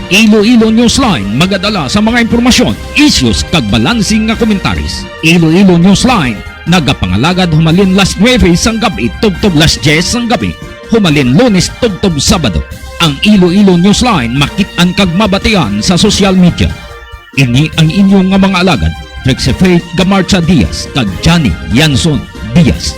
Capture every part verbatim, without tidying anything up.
Iloilo Newsline magadala sa mga impormasyon, issues, kag balansing nga komentaris. Iloilo Newsline nagapangalagad humalin las nuebe sang gab-i tubtob las dyes sang gab-i, humalin Lunes tubtob Sabado. Ang Iloilo Newsline makit-an kag mabatian sa social media. Ini ang inyo nga mga alagad, Trixie Faith Gamarcha Diaz kag Johnny Yanson Diaz.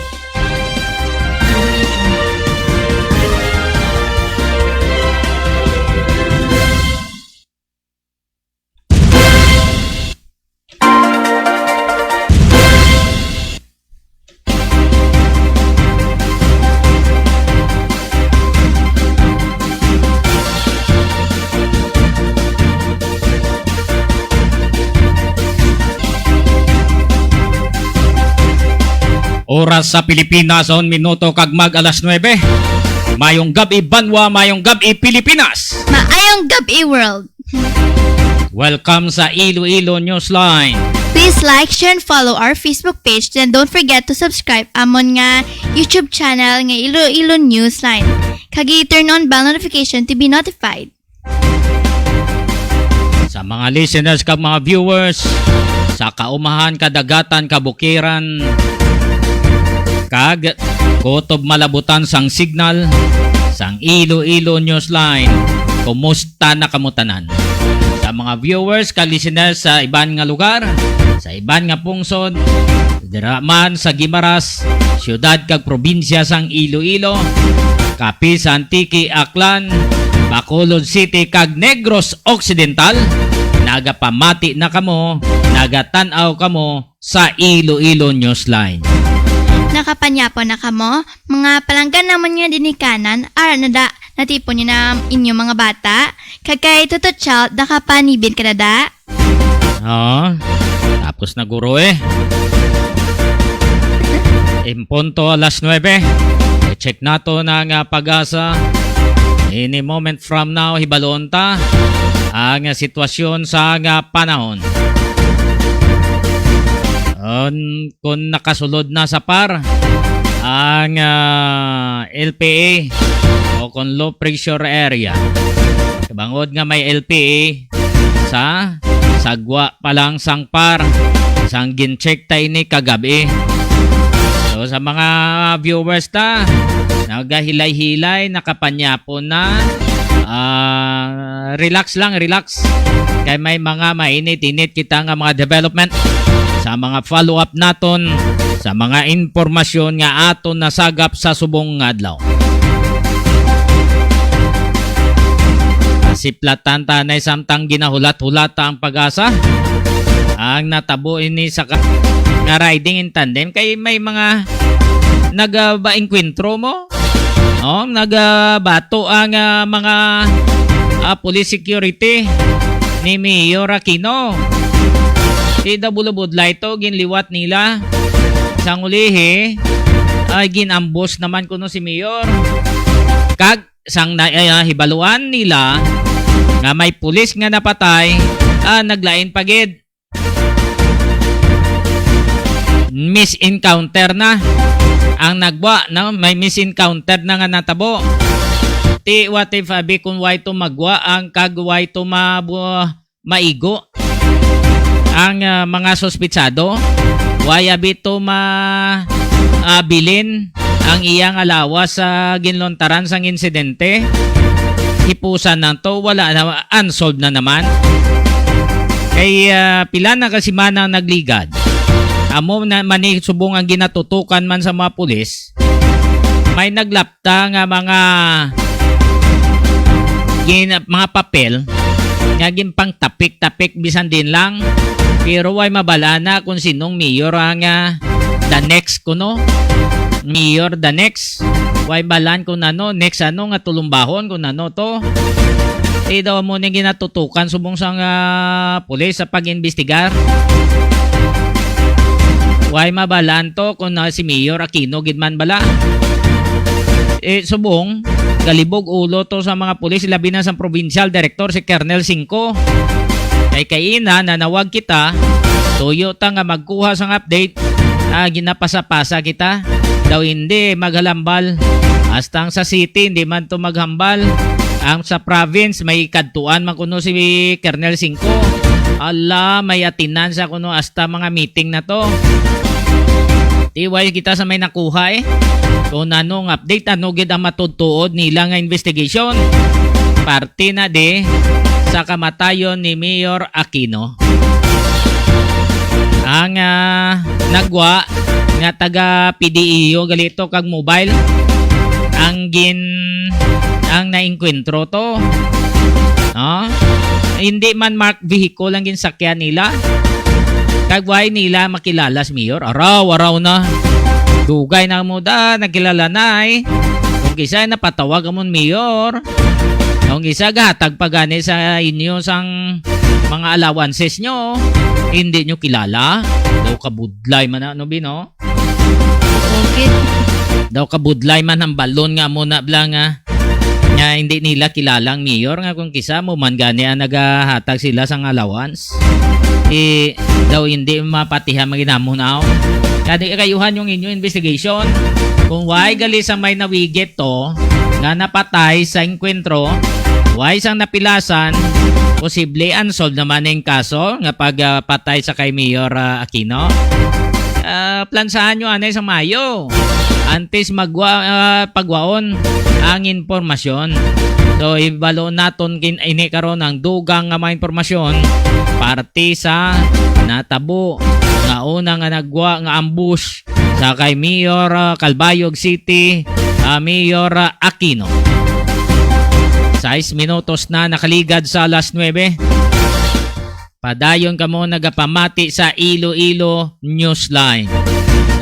Oras sa Pilipinas, un minuto kag mag alas nuebe. Mayong gab-i, banwa, mayong gab-i, Pilipinas. Maayong gab-i, world. Welcome sa Iloilo Newsline. Please like, share, and follow our Facebook page, and don't forget to subscribe amon nga YouTube channel nga Iloilo Newsline. Kag i-turn on bell notification to be notified. Sa mga listeners kag mga viewers sa kaumahan, kadagatan, kabukiran, kag kutob malabutan sang signal sang Iloilo Newsline, kumusta na kamo tanan? Sa mga viewers kag listeners sa iban nga lugar, sa iban nga pungsod, dira man sa Guimaras, siyudad kag probinsya sang Iloilo, kapi sa Antique, Aklan, Bacolod City, kag Negros Occidental, nagapamati na kamo, nagatan-aw kamo sa Iloilo Newsline. Nakapanyapon na kamo, mga palanggan namon nga dinikanan, ara na da, natipon niyo na inyo mga bata, kag kay Toto Child, nakapanibin ka na da? Oo. Tapos na, guro, eh. En punto alas nuebe. I-check nato na nga PAGASA. Any moment from now, hibalon ta ang sitwasyon sa nga panahon. On, kung nakasulod na sa PAR ang, ah, L P A o kung low pressure area. Bangod nga may L P A sa sagwa pa lang sang PAR, sang gin-check ta ini kagab-i. So, sa mga viewers ta, nagahilay-hilay, nakapanyapon na, ah, relax lang, relax. Kay may mga mainit-init kita nga mga development sa mga follow-up naton, sa mga impormasyon nga aton nasagap sa subong nga adlaw. Siplatan ta anay samtang ginahulat-hulata ang PAGASA. Ang natabo ini sa ka-, nga riding in tandem kay may mga nagabaengkwentro mo. Oh, nagabato ang, ah, mga, ah, police security ni Mayor Aquino. Di daw bulubudlay to, ginliwat nila. Sang ulihi, ay ginambos naman kuno si Mayor. Kag sang na, ay, ah, hibaluan nila nga may pulis nga napatay, ah, naglain pa gid. Misencounter na ang nagwa, no? May misencounter na nga natabo. Ti, what if, abi, kung way to magwa ang kag way to mabu-, maigo ang, ah, mga suspitsado? Way abi to ma-, ah, bilin ang iya nga lawas sa ginluntaran sang insidente? Hipusan na to, wala na, unsolved na naman. Kay, ah, pila na ka semana ang nagligad. Amo na man ni subong ang ginatutukan man sa mga pulis. May naglapta nga mga gin-, mga papel nga ginpangtapik-tapik bisan din lang. Pero way mabal-an na kung sinong mayor ang, ah, the next kuno. Mayor the next. Way balan kung ano, next ano nga tulumbahon kung ano to. Di daw mo ning ginatutukan subong sang, ah, pulis sa pag-imbestigar. Way mabalaan to kung, ah, si Mayor Aquino gid man bala. Eh, subong, galibog ulo to sa mga pulis, labi na sa provincial director, si Colonel Cinco. Kay kaina, nanawag kita, tuyo ta nga magkuha sang update, ah, ginapasa-pasa kita. Daw hindi maghalambal. Hasta ang sa city, hindi man to maghambal. Ang sa province, may kadtuan man kuno si Colonel Singko. Ala, may atinan sa kuno hasta mga meeting na to. Tiway kita sa may nakuha, eh. Kung ano nga update, ano gid ang matudtuod nila nga investigation. Parte na di sa kamatayon ni Mayor Aquino. Ang, ah, nagwa nga taga P D E O gali to kag mobile ang gin-, ang naengkwentro to. No? Hindi man marked vehicle ang ginsakyan nila. Kag wala nila makilala si Mayor. Araw, araw na. Dugay na mo da, nagkilala na, eh. Kung kisa napatawag amon Mayor, kung kisa gahatag pa gani sa inyo sang mga allowances nyo, hindi nyo kilala. Daw kabudlay man na, no, Bi, no? Okay. Daw kabudlay man ang balon nga mo na bla nga, nga hindi nila kilala ang Mayor, nga kung kisa mo man gani ang nagahatag sila sang allowance. Di daw hindi mapatihan maginamon aw. Kadi kayuhan yung inyo investigation. Kung why gali sa may nawigit to, nga napatay sa engkwentro, why sang napilasan, posible unsolved naman ang kaso nga pag, ah, patay sa kay Mayor, ah, Aquino. Ah, plansahan nyo anay sa Mayo. Antes magwa-, ah, pagwaon ang impormasyon. So, ibalo naton kin-, ini karon ang dugang nga mga impormasyon parte sa natabo nga una nga nagwa nga ambush sa kay Mayor, ah, Calbayog City, ah, Mayor, ah, Aquino. Sais minutos na nakaligad sa alas nuebe. Padayon kamo nagapamati sa Iloilo Newsline.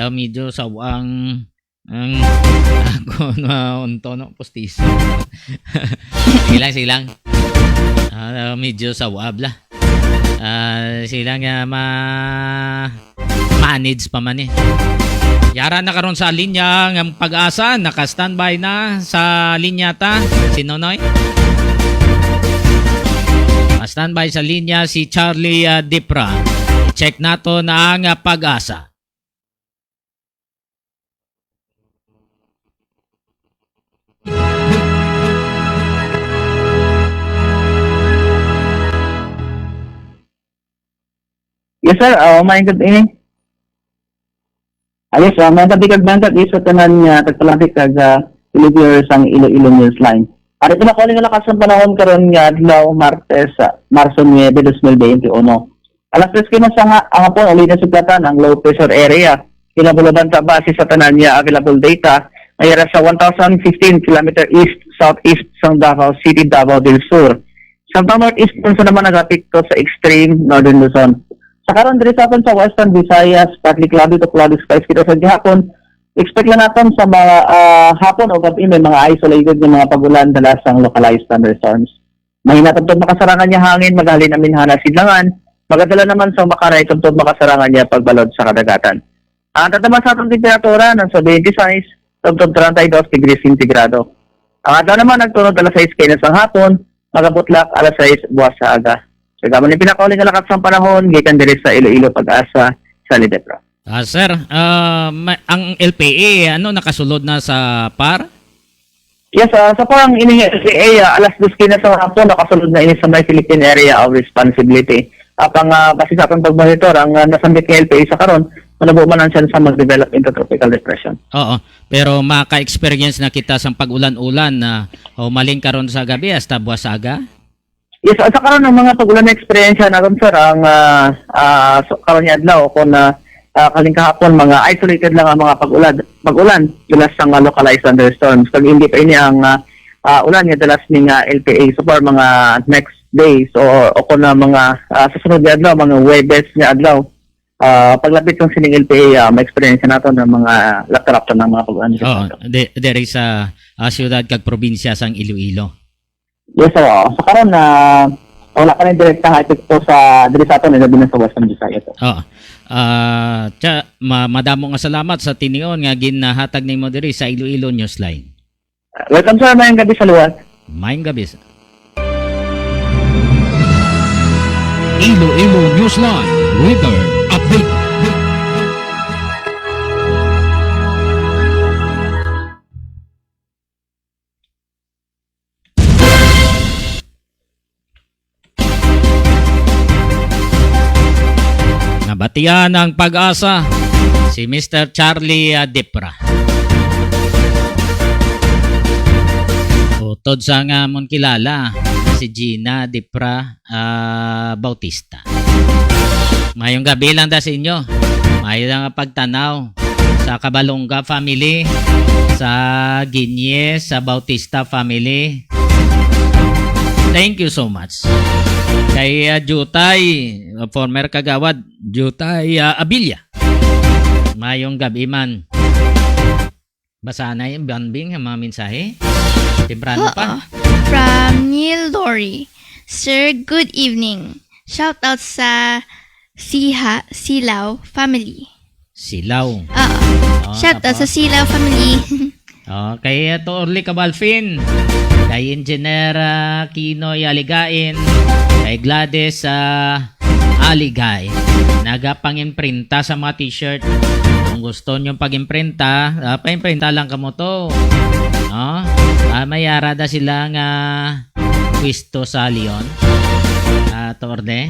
So, medyo sawang ang ako na unto, no, postiso. Silang, silang. Ah, medyo sawab la. Ah, silang, ah, ma-, manage pa man, eh. Yara na karon sa linya nga Pag-asa, naka-standby na sa linya ta. Si Nonoy? Ah, standby sa linya si Charlie, ah, Dipra. Check nato na ang, ah, Pag-asa. Yes, sir. Ah, maayong gabi. Ah, yes, ah, maayong gabi kag maayong gabi sa tanan nga tagpalapit kag, ah, televiewers sang Iloilo Newsline. Ari po na ko ang lakas ng panahon karon nga adlaw, Martes, ah, Marso nuebe, dos mil bente uno. Alas tres kina sa nga, ang hapon, uli na suplatan ang low pressure area. Kinabulaban ta base sa tanan niya available data, nga yara sa one thousand fifteen kilometer east, southeast sang Davao City, Davao del Sur. Samtang northeast, kung sa naman nagapekto sa extreme northern Luzon. Sa karon, diri sa aton sa Western Visayas, partly cloudy to cloudy skies kita sa gihapon. Expect lang naton sa mga, ah, hapon o gabi may mga isolated nga mga pag-ulan, dala sang localized thunderstorms. Mahina tubtob makasarangan nga hangin, maghalin aminhana sidlangan, magadala naman sa makaray tubtob makasarangan nga pagbalod sa kadagatan. Ang tataman sa atong temperatura nasa twenty-six tubtob treinta y dos degrees centigrado. Ang adlaw naman nagtunod alas sais kainas sang hapon, magabutlak alas sais buwas sa aga. Sa gamon ni pinakauli nga lakat sang panahon, gikan diri sa Iloilo, Pag-asa, sa Lidepro. Ah, sir, ah, ma-, ang L P A, ano, nakasulod na sa par? Yes, ah, sa parang ining L P A, ah, alas dos kina sa hapon, nakasulod na ini sa may Philippine Area of Responsibility. Apang, ah, base sa akong pagmonitor, ang, ah, nasambit nga L P A sa karon, manubo man ang chance sa mag-develop into tropical depression. Oo, pero maka-experience na kita sa pag-ulan-ulan na, o, maling karon sa gabi hasta buwas aga? Yes, sa karon ang mga pag-ulan na eksperyensya naton, sir, ang, ah, ah, so, karon nga adlaw, kung, ah, ah, kaling kahapon, mga isolated lang ang mga pag-ulan, pag-ulan, dalas sang, ah, localized thunderstorms. Kag hindi pa ini ang, ah, ah, ulan nga dalas ning, ah, L P A. So far, mga next days o, o kung na mga, ah, sa sunod nga adlaw, mga Huwebes nga adlaw, ah, paglapit sang sining L P A, ah, ma-experience naton ang mga lapta-lapta nga mga pag-ulan. Oo, de-, diri sa, ah, siyudad kag probinsya sang Iloilo. Yes, sir. Oo. Sa karon, ah, wala pa rin direkta nga epekto sa, diri sa aton, labi na sa Western Visayas, sir. Oo. Ah, tsa-, ma-, madamo nga salamat sa tinion nga ginahatag nimo diri sa Iloilo Newsline. Welcome, sir. Mayong gabi sa luwas. Mayong gabi, sir. Iloilo Newsline Weather Update. Tiyan ang Pag-asa, si Mister Charlie, ah, Dipra. Utod sa nga amon kilala, si Gina Dipra, ah, Bautista. Mayong gabi lang da sa inyo. Mayo lang ang pagtanaw sa Cabalonga family, sa Guiñez, sa Bautista family. Thank you so much. Kay, ah, Jutay, former kagawad, Jutay, ah, Abilia. Mayong gabi man. Basahan na yung Banbing, ang mga mensahe. Temprano pa. Oo. From Neil Lori. "Sir, good evening. Shout out sa Siha, Silaw family." Silaw. Oo. Oo, shout out sa tapos? Silaw family. Oh, kay Ato Orly Cabalfin, kay Engineer, ah, Kinoy Aligain, kay Gladys, ah, Aligay. Nagapangimprenta sa mga t-shirt. Kung gusto nyo pag-imprenta, ah, pa-imprenta lang kamo to. No? Ah, may ara da sila nga pwesto sa Leon. Ah, Torde.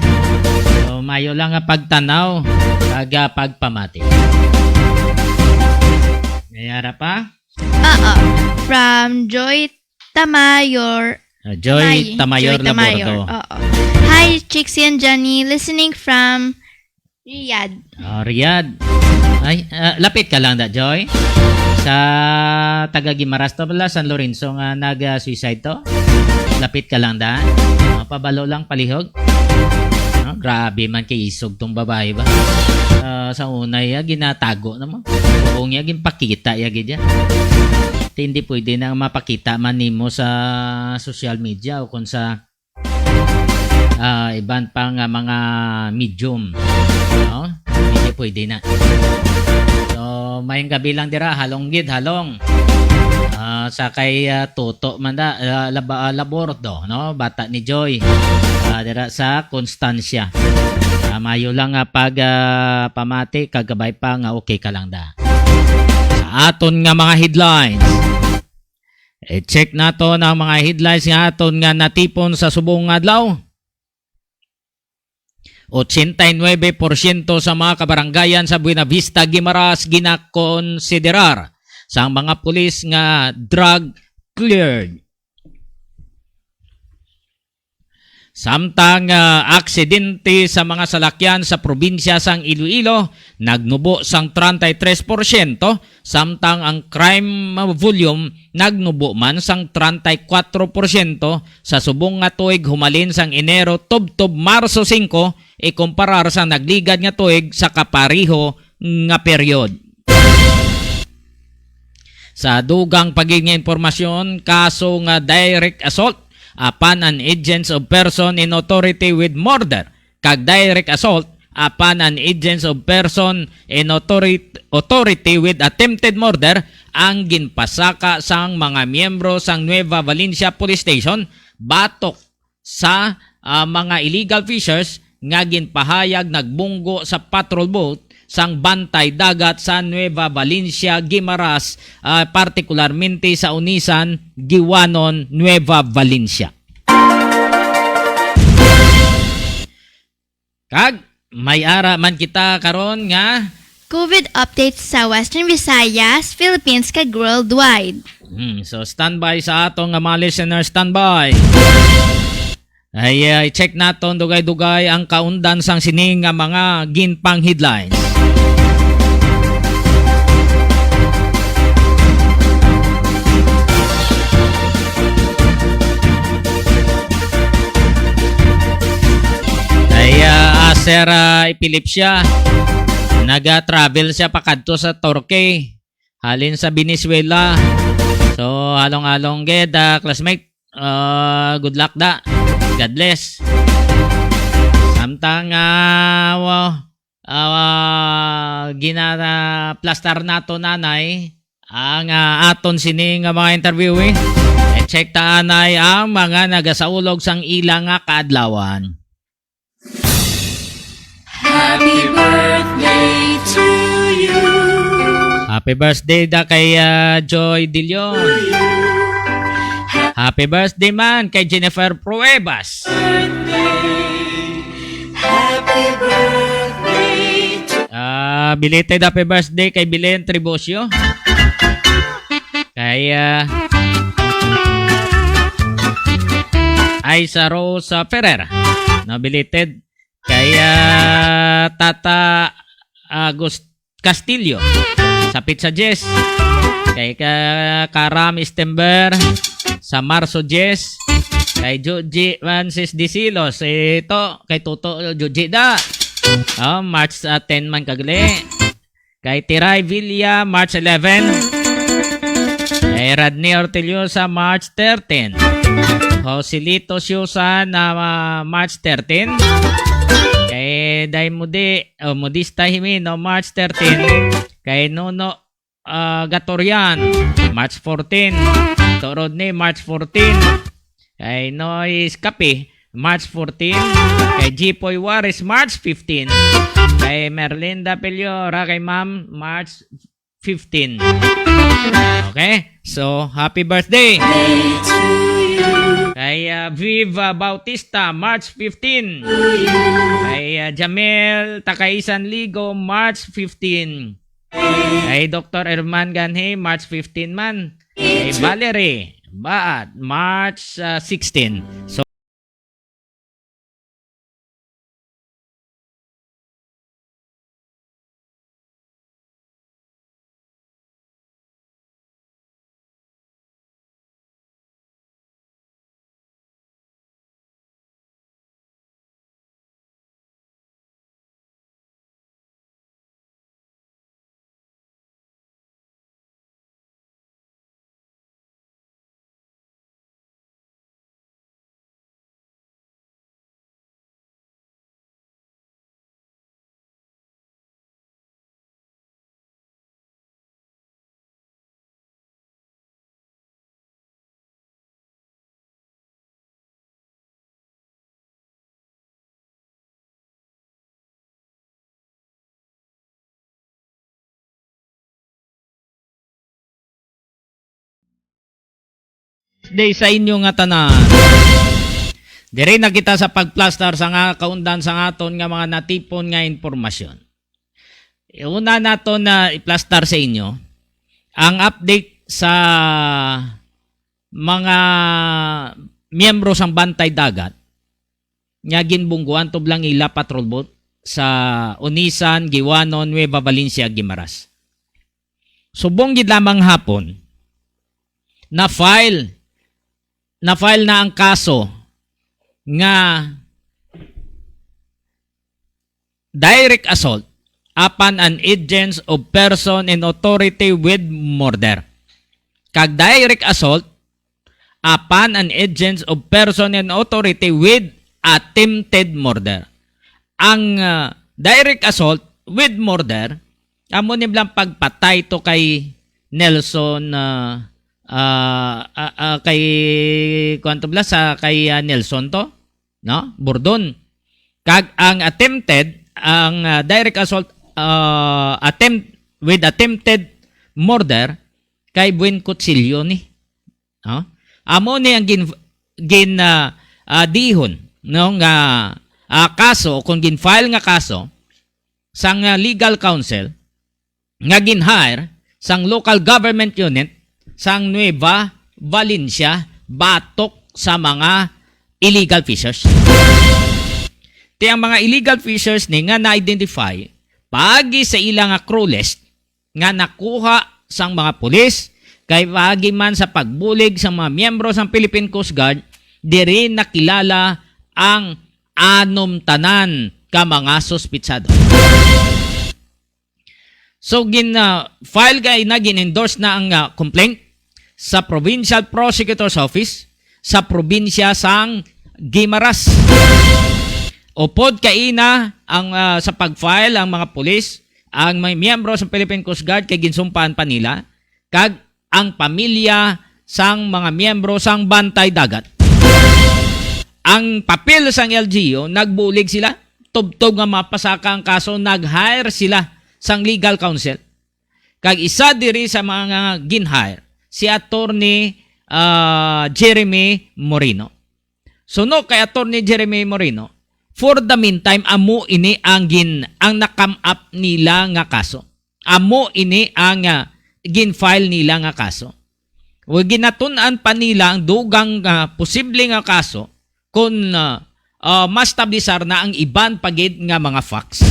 So, mayo lang nga pagtanaw kag, ah, pagpamati. May ara pa? Oo. From Joy Tamayor. Ah, Joy May-, Tamayor Joy Tamayor. Labordo. Oo. "Hi, Chicks and Johnny. Listening from Riyadh." Ah, Riyadh. Ay, ah, lapit ka lang da, Joy. Sa taga Guimaras to pala, San Lorenzo nga nag, ah, suicide to. Lapit ka lang da. Ah, pabalo lang, palihog. Ah, grabe man kay isog tong babae ba. Ah, sa una, ya, ginatago na mo. Kung ya, ginpakita, ya, gid ya. Ti, hindi pwede na mapakita man nimo sa social media o kung sa, ah, iban pa nga mga medium. No? Hindi pwede na. So, mayong gabi lang dira, halong gid, halong. Ah, sa kay, ah, Toto man da, ah, Laba-, ah, Labordo, no? Bata ni Joy. Ah, dira sa Constancia. Ah, mayo lang nga pag, ah, pamati, kagabay pa nga okay ka lang da. Sa aton nga mga headlines. I-check naton ang mga headlines nga aton nga natipon sa subong nga adlaw. Ochenta y nuebe por ciento sa mga kabarangayan sa Buenavista, Guimaras ginakonsiderar sang mga pulis nga drug cleared. Samtang, ah, aksidente sa mga salakyan sa probinsya sang Iloilo nagnubo sang treinta y tres por ciento, samtang ang crime volume nagnubo man sang treinta y cuatro por ciento sa subong nga tuig humalin sang Enero tubtob Marso singko, ikumparar sa nagligad nga tuig sa kapareho nga period. Sa dugang pa gid nga impormasyon, kaso nga direct assault apan an agents of person in authority with murder kag direct assault apan an agents of person in authority, authority with attempted murder ang ginpasaka sang mga miyembro sang Nueva Valencia Police Station batok sa, ah, mga illegal fishers nga ginpahayag nagbunggo sa patrol boat sang Bantay Dagat sa Nueva Valencia, Guimaras, ah, partikularmente sa Onisan, Guiuanon, Nueva Valencia. Kag may ara man kita karon nga COVID updates sa Western Visayas, Philippines, kag worldwide. Hmm, so standby sa ato nga mga listeners, standby. Ay, ah, i-check naton dugay-dugay ang kaundan sang sini nga mga ginpang headlines. Ay, ah, ah, Sir, ah, Epilepsia, naga-travel siya pakadto sa Turkey, halin sa Venezuela. So, halong-halong gid, ah, classmate. Ah, good luck da. God bless. Samtang, ah, wa-, ah, ginaplastar nato nanay ang, ah, aton sini nga mga interviewee. I-check ta anay ang mga nagasaulog sang ila nga kaadlawan. Happy birthday to you. Happy birthday da kay, ah, Joy De Leon. Happy birthday man kay Jennifer Pruebas. Birthday. Happy birthday Ah, belated happy birthday kay Belen Tribosio. Kay, ah, Aisa Rosa Ferrer. No, belated. Kay, ah, Tata Agust Castillo sa Pizza Jess. Kay ka-, Karam Stember sa Marso Jess. Kay Joji Francis Disilos. Ito, kay Toto Joji da. Oh, March, ah, ten man kagli. Kay Tiray Villa, March eleven. Kay Radney Ortillosa, March thirteen. Joselito Siusa na, ah, March thirteen. Kay Day Mudi, oh, Modista Jimeno, March thirteen. Kay Nono, ah, Gatorian, March fourteen. To Rodney, March fourteen. Kay Noy Escapi, March fourteen. Kay Jipoy Juarez, March fifteen. Kay Merlinda Peliora, kay Ma'am, March fifteen. Okay? So, happy birthday. Kay, ah, Viva Bautista, March fifteen. Kay, ah, Jamel Takaisan Ligo, March fifteen. Kay Doktor Herman Ganhi, March fifteen man. Kay Valerie Baat, March, ah, sixteen. So, Day sa inyo nga tanan. Diri na kita sa pagplastar sa nga kaundan sa aton nga mga natipon nga impormasyon. Una naton na iplastar sa inyo ang update sa mga miyembro sang Bantay Dagat nga ginbungguan tublang ila patrol boat sa Onisan, Guiuano, Nueva Valencia, Guimaras. Subong gid lamang hapon, na-file, na-file na ang kaso nga direct assault upon an agents of person in authority with murder. Kag direct assault upon an agents of person in authority with attempted murder. Ang, ah, direct assault with murder, amo ni blang pagpatay to kay Nelson, ah, ah, ah, ah, kay, kuwan to bla, sa kay, ah, Nelson to, no? Bordon. Kag ang attempted, ang, ah, direct assault, ah, attempt, with attempted murder kay Buen Kutsilyo ni. No? Amo ni ang gin-, gin-, ah, ah, dihon, no, nga, ah, kaso, kung gin-file nga kaso sang, ah, legal counsel nga gin-hire sang local government unit sang Nueva Valencia batok sa mga illegal fishers. Ti ang mga illegal fishers ni nga na-identify paagi sa ila nga crew list nga nakuha sang mga pulis, kay paagi man sa pagbulig sang mga miyembro sang Philippine Coast Guard, diri nakilala ang anom tanan ka mga suspitsado. So, gin, ah, file kay na, gin-endorse na ang, ah, complaint sa Provincial Prosecutor's Office sa probinsya sang Guimaras. Upod kaina ang, ah, sa pag-file ang mga pulis, ang mga miyembro sa Philippine Coast Guard kay ginsumpaan pa nila, kag ang pamilya sang mga miyembro sang Bantay Dagat. Ang papel sang L G U, nagbulig sila, tubtob nga mapasaka ang kaso, nag-hire sila sang legal counsel. Kag isa diri sa mga gin-hire, si Attorney, ah, Jeremy Moreno. Suno kay Attorney Jeremy Moreno, for the meantime, amo ini ang gin-, ang na-come up nila nga kaso. Amo ini ang, ah, gin-file nila nga kaso. Ug ginatun-an pa nila ang dugang nga posible nga kaso kung, ah, ah, mastablisar na ang iban pa gid nga mga facts.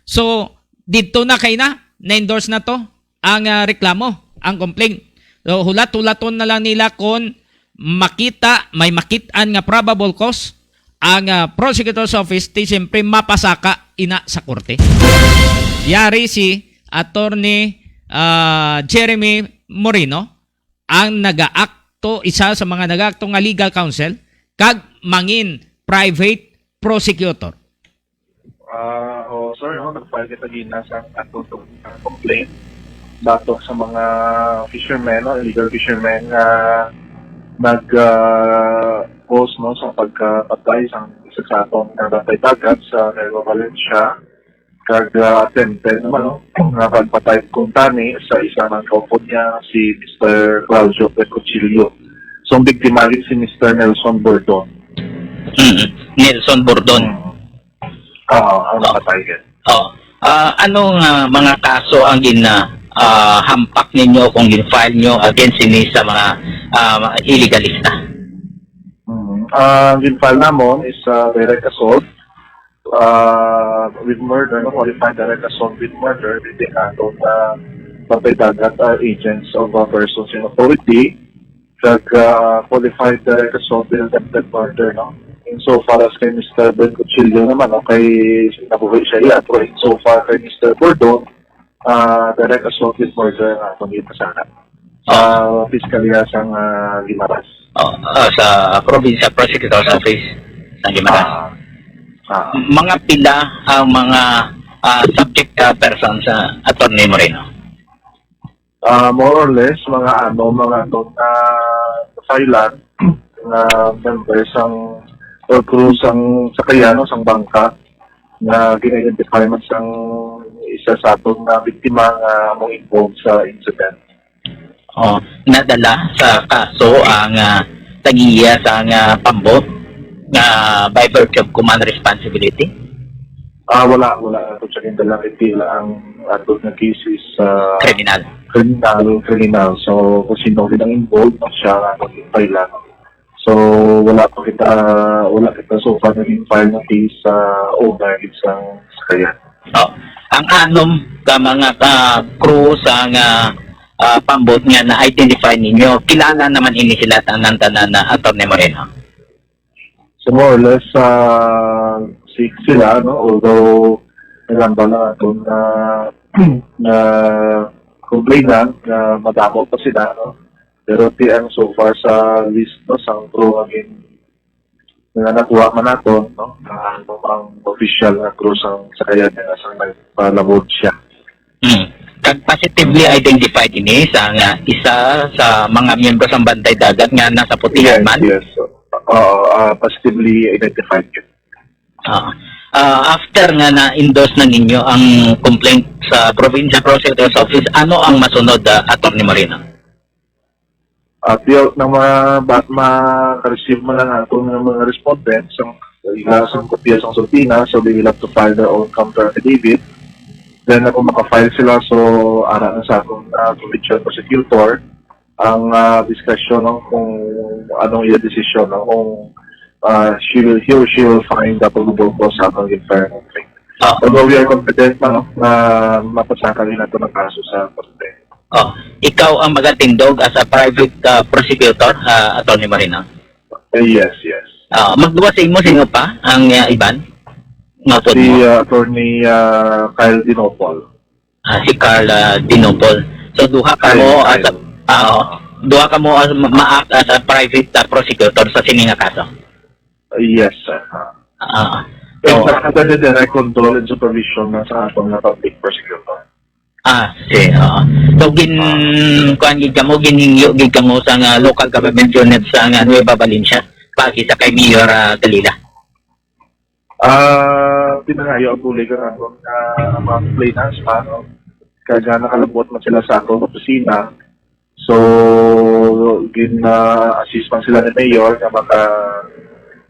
So, didto na kay na, na-endorse na to ang, ah, reklamo, ang complaint. So, hulat-hulaton na lang nila kung makita, may makit-an nga probable cause ang, ah, prosecutor's office, ti siyempre mapasaka ina sa korte. Yari si Attorney, ah, Jeremy Moreno ang nagaakto, isa sa mga nagaakto nga legal counsel kag mangin private prosecutor. Ah, oh, sir, oh, nag-file kita gina sa ato tong complaint batok sa mga fishermen, no, illegal fishermen nga nag, ah, cause, no, sa pagkapatay sang isa sa atong nga bantay dagat sa Nueva Valencia, kag, ah, attempted naman, no, nga pagpatay kung tani sa isa man kaupod niya, si Mister Claudio Pecochillo. So, ang biktima gid si Mister Nelson Bordon. Mm, Nelson Bordon. Oo, ang Oh. Napatay gid. Oh. Ah, ano nga mga kaso ang gin, ah, ah, hampak ninyo kung gin-file nyo against sini sa mga, ah, mga illegalista? Mm. Ang gin-file namon is, ah, direct assault, ah, with murder, no? Qualified direct assault with murder, with the act of, ah, bantay dagat, ah, agents of a person in authority, kag, ah, qualified direct assault with attempted murder, no? In so far as kay Mister Ben Cuchillo naman, no, kay nabuhi siya iya, pero in so far kay Mister Bordon, ah, direct assault with murder nga akong ipasaka sa Oh. Piskalya sang, ah, Guimaras. Oh, ah, sa Provincial Prosecutor's Office sa Guimaras. Ah, ah. Mga pila ang mga, ah, subject, ah, persons, ah, Attorney Moreno? Ah, more or less, mga ano, mga ano na filean nga members sang or crew sang sakayan, no, sang bangka nga gin-identify man sang isa sa aton nga biktima nga mo involved sa incident. Oh, nadala sa kaso ang, ah, tag-iya sang, ah, pambot nga by virtue of command responsibility? Ah, wala, wala. Ato siya gindala kay tila ang ato nga cases sa Kriminal. Kriminal, kriminal. So, kung sino gid ang involved, no, siya ang ato gin-file lang. So, wala pa kita, wala kita so far naging file ng case sa owner gid sang sakayan. Oh. Ang anom ka mga ka-crew sa nga, ah, pambot nga na-identify ninyo, kilala naman ini sila tanan-tanan na, Attorney Moreno? So, more or less, ah, six sila, no? Although, nagamba lang aton na, na complainant na madamo pa sila, no? Pero ti ang so far sa list, no, sang crew nga gin-, nga nakuha man naton, no, na ano ang official nga crew sang sakayan nga sang nagpalabot siya. Hmm. Kag positively identified ini sa nga isa sa mga miyembro sang Bantay Dagat nga nasa putihan Yes, man? Yes. Oo, ah, positively identified yun. Ah. Ah, after nga na-endorse na ninyo ang complaint sa Provincial Prosecutor's Office, ano ang masunod, ah, Attorney Moreno? At yun, nang mga ba-, maka-receive man lang aton nga mga respondents, ang ila sang kopya sang subpoena, so they will have to file their own counter affidavit. Then, kung maka-file sila, so, ara na sa aton, ah, provincial prosecutor ang, ah, discussion, no, kung anong iya desisyon, no, kung, ah, she will, he or she will find the probable cause sa atong gin-file complaint. Ah. Although we are confident man, no, na mapasaka din nato ang kaso sa korte. Oh, ikaw ang magatindog as a private, ah, prosecutor, ah, Attorney Moreno? Eh, yes, yes. Ah, magduwa sa imo, sino pa ang, ah, iban? Nga pod Si, mo? ah, Attorney, ah, Kyle Dinopol. Ah, si Carl, ah, Dinopol. So, duha ka Kyle, mo as a, Kyle. ah, oh, duha ka mo as ma-, ma-act as a private, ah, prosecutor sa sini nga kaso? Yes, sir. Ah. Ah. Pero So, sa, sa direct control and supervision na sa aton nga public prosecutor. Ah, si, oo. So, gin-, Ah. kuwan gid kamo, ginhingyo gid kamo sa nga local government unit sa nga Nueva Valencia, paagi sa kay Mayor, ah, Galila. Ah, pinangayo ang bulig ang aton nga mga complainants pa, no? Kag, ah, nakalabot man sila sa akong opisina. So, gin-, ah, assist man sila ni Mayor nga maka-,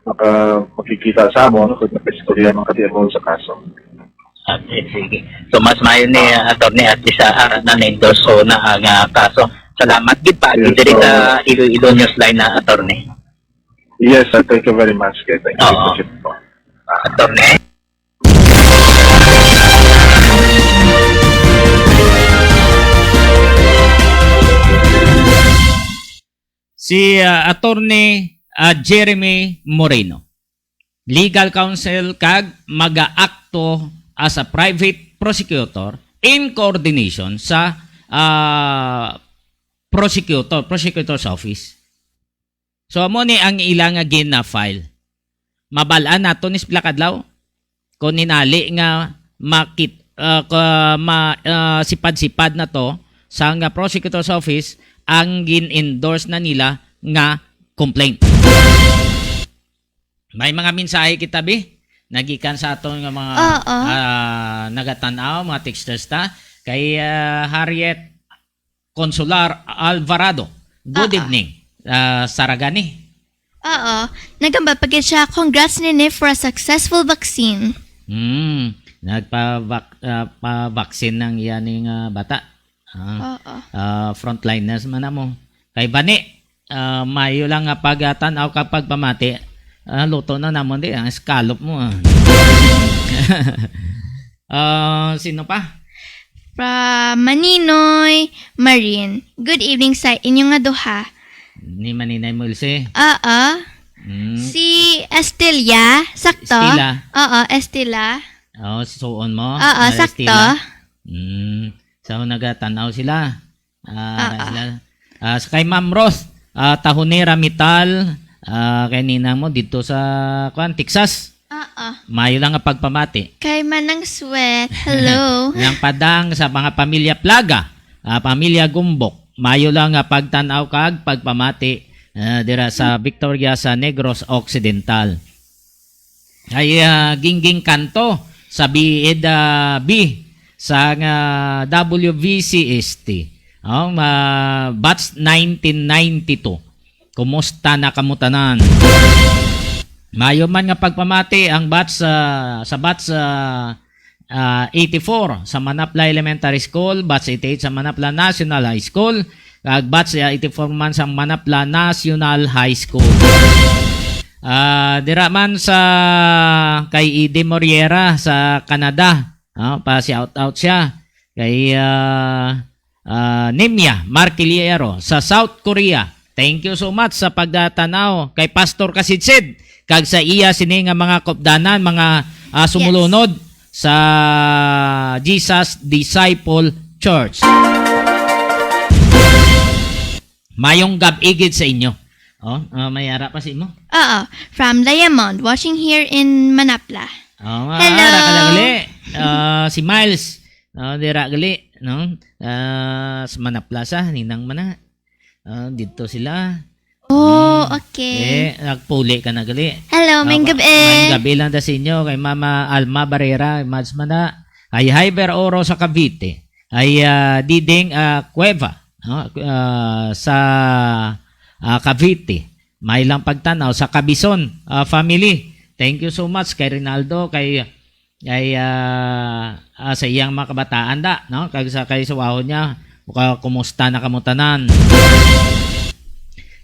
maka-, makikita sa amon kung nakaistorya man ka di about sa kaso. Okay, sige. So, mas maayo ni, ah, Attorney, at least, ah, na na-endorse na ang, ah, kaso. Salamat gid pa, Yes, diri so sa Iloilo Newsline na, Attorney. Yes, sir. Thank you very much. Okay, thank you. Oo. Thank you po. Ah. Attorney? Si, ah, Attorney, ah, Jeremy Moreno, legal counsel kag magaakto as a private prosecutor in coordination sa, ah, prosecutor, prosecutor's office. So, amo ni ang ila nga gina-file. Mabal-an nato ni sa pila ka adlaw. Kung hinali nga makit-, ah, ka-, ma-, ah, sipad-sipad na to sa nga prosecutor's office ang gin-endorse na nila nga complaint. May mga mensahe kita, bi, nagikan sa aton nga mga, Oo. ah, nagatan-aw, mga texters ta. Kay, ah, Harriet Consular Alvarado. Good Ah, ah. evening, ah, Saragani. Oo. Nagamba pa gid siya, "Congrats, Nene, for a successful vaccine." Hmm. Nagpa-vac-, ah, pa-vaccine ng iya ning, ah, bata. Ah, Oo. ah, frontliners man namo. Kay bani, ah, mayo lang nga pagtan-aw kag pagpamati, ah, luto na namon di, ang scallop mo, ah. Ah, sino pa? From Maninoy Marin. Good evening sa inyo nga duha. Ni Maninay Mulse. Oo. Mm. Si Estelia, sakto? Estela. Oo, Estela. Oh, suon mo? Oo, Maria sakto. Estela? Mm. So, nagatan-aw sila. Ah, Oo. sila. Ah, sa kay Ma'am Roth, ah, Tahonera Metal, ah, kay ninang mo dito sa, kuan, Texas. Oo. Mayo lang nga pagpamati. Kay Manang Sweat, hello. Nang padang sa mga pamilya Plaga, ah, pamilya Gumbok, mayo lang nga pagtan-aw kag pagpamati, ah, dira sa Victoria sa Negros Occidental. Ay, ah, Gingging Kanto sa B Ed, ah, B sa nga W V C S T. Oh, ma-, batch nineteen ninety-two. Kumusta na kamo tanan? Mayo man nga pagpamati ang batch, ah, sa batch, ah, ah, eighty-four sa Manapla Elementary School, batch eighty-eight sa Manapla National High School, kag batch, ah, eighty-four man sa Manapla National High School. Ah, dira man sa kay Ede Moriera sa Canada, ah, pa shout out siya. Kay, ah, ah, Nimya Marquiliero sa South Korea. Thank you so much sa pagtanaw kay Pastor Kasidsid kag sa iya sini nga mga kaupdanan, mga, ah, Yes. sumulunod sa Jesus Disciple Church. Mayong gab-i gid sa inyo. Oh, ah, may ara pa sa imo? Oo, from Diamond, watching here in Manapla. Oh, Hello. ara ka lang uli. Ah, si Miles. Oh, dira gali, no? Ah, sa Manapla sa, ninang man na. Ah, dito sila. Oh, Hmm. okay. Eh, nagpuli ka na gali. Hello, Ah, maayong ma-, gabi. maayong gabi lang da sa inyo kay Mama Alma Barrera, Mads man na. Ay, hi, Ver Oro sa Cavite. Ay, ah, Diding, ah, Cueva, no? Ah, sa, ah, Cavite. May lang pagtanaw sa Cabison, ah, family. Thank you so much kay Rinaldo, kay, kay, ah, ah, sa iyang mga kabataan da, no? Kag sa kay suwahon niya, ka-, kumusta na kamo tanan?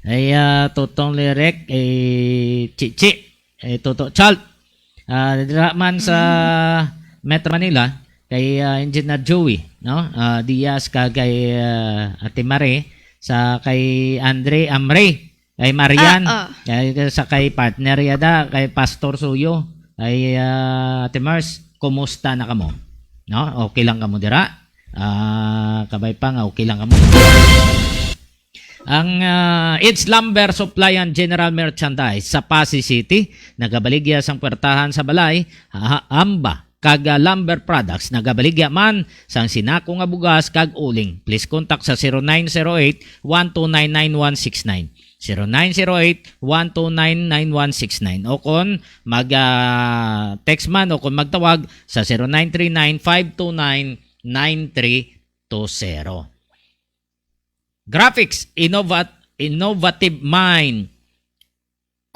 Ay, ah, Totong Lirek, eh, Chichi, eh, Toto Chalt. Ah, dira man sa Mm. Metro Manila, kay, ah, Engineer Joey, no? Ah, Diaz, kag kay, ah, Ate Marie, sa kay Andre Amre, kay Marian, Ah, ah. kay, sa kay partner yada, kay Pastor Suyo, kay, ah, Ate Mars, kumusta na kamo? No? Okay lang kamo dira? Ah, kabay pa nga, okay lang kamo. Ang, ah, It's Lumber Supply and General Merchandise sa Passi City, nagabaligya sang puwertahan sa balay, ha-, hamba, kag, ah, lumber products, nagabaligya man sang sinako nga bugas kag uling. Please contact sa zero nine zero eight, one two nine, nine one six nine. Zero nine zero eight, one two nine, nine one six nine. O kon mag, ah, text man o kon magtawag sa zero nine three nine, five two nine, nine three two zero. Graphics, innovat-, innovative mind.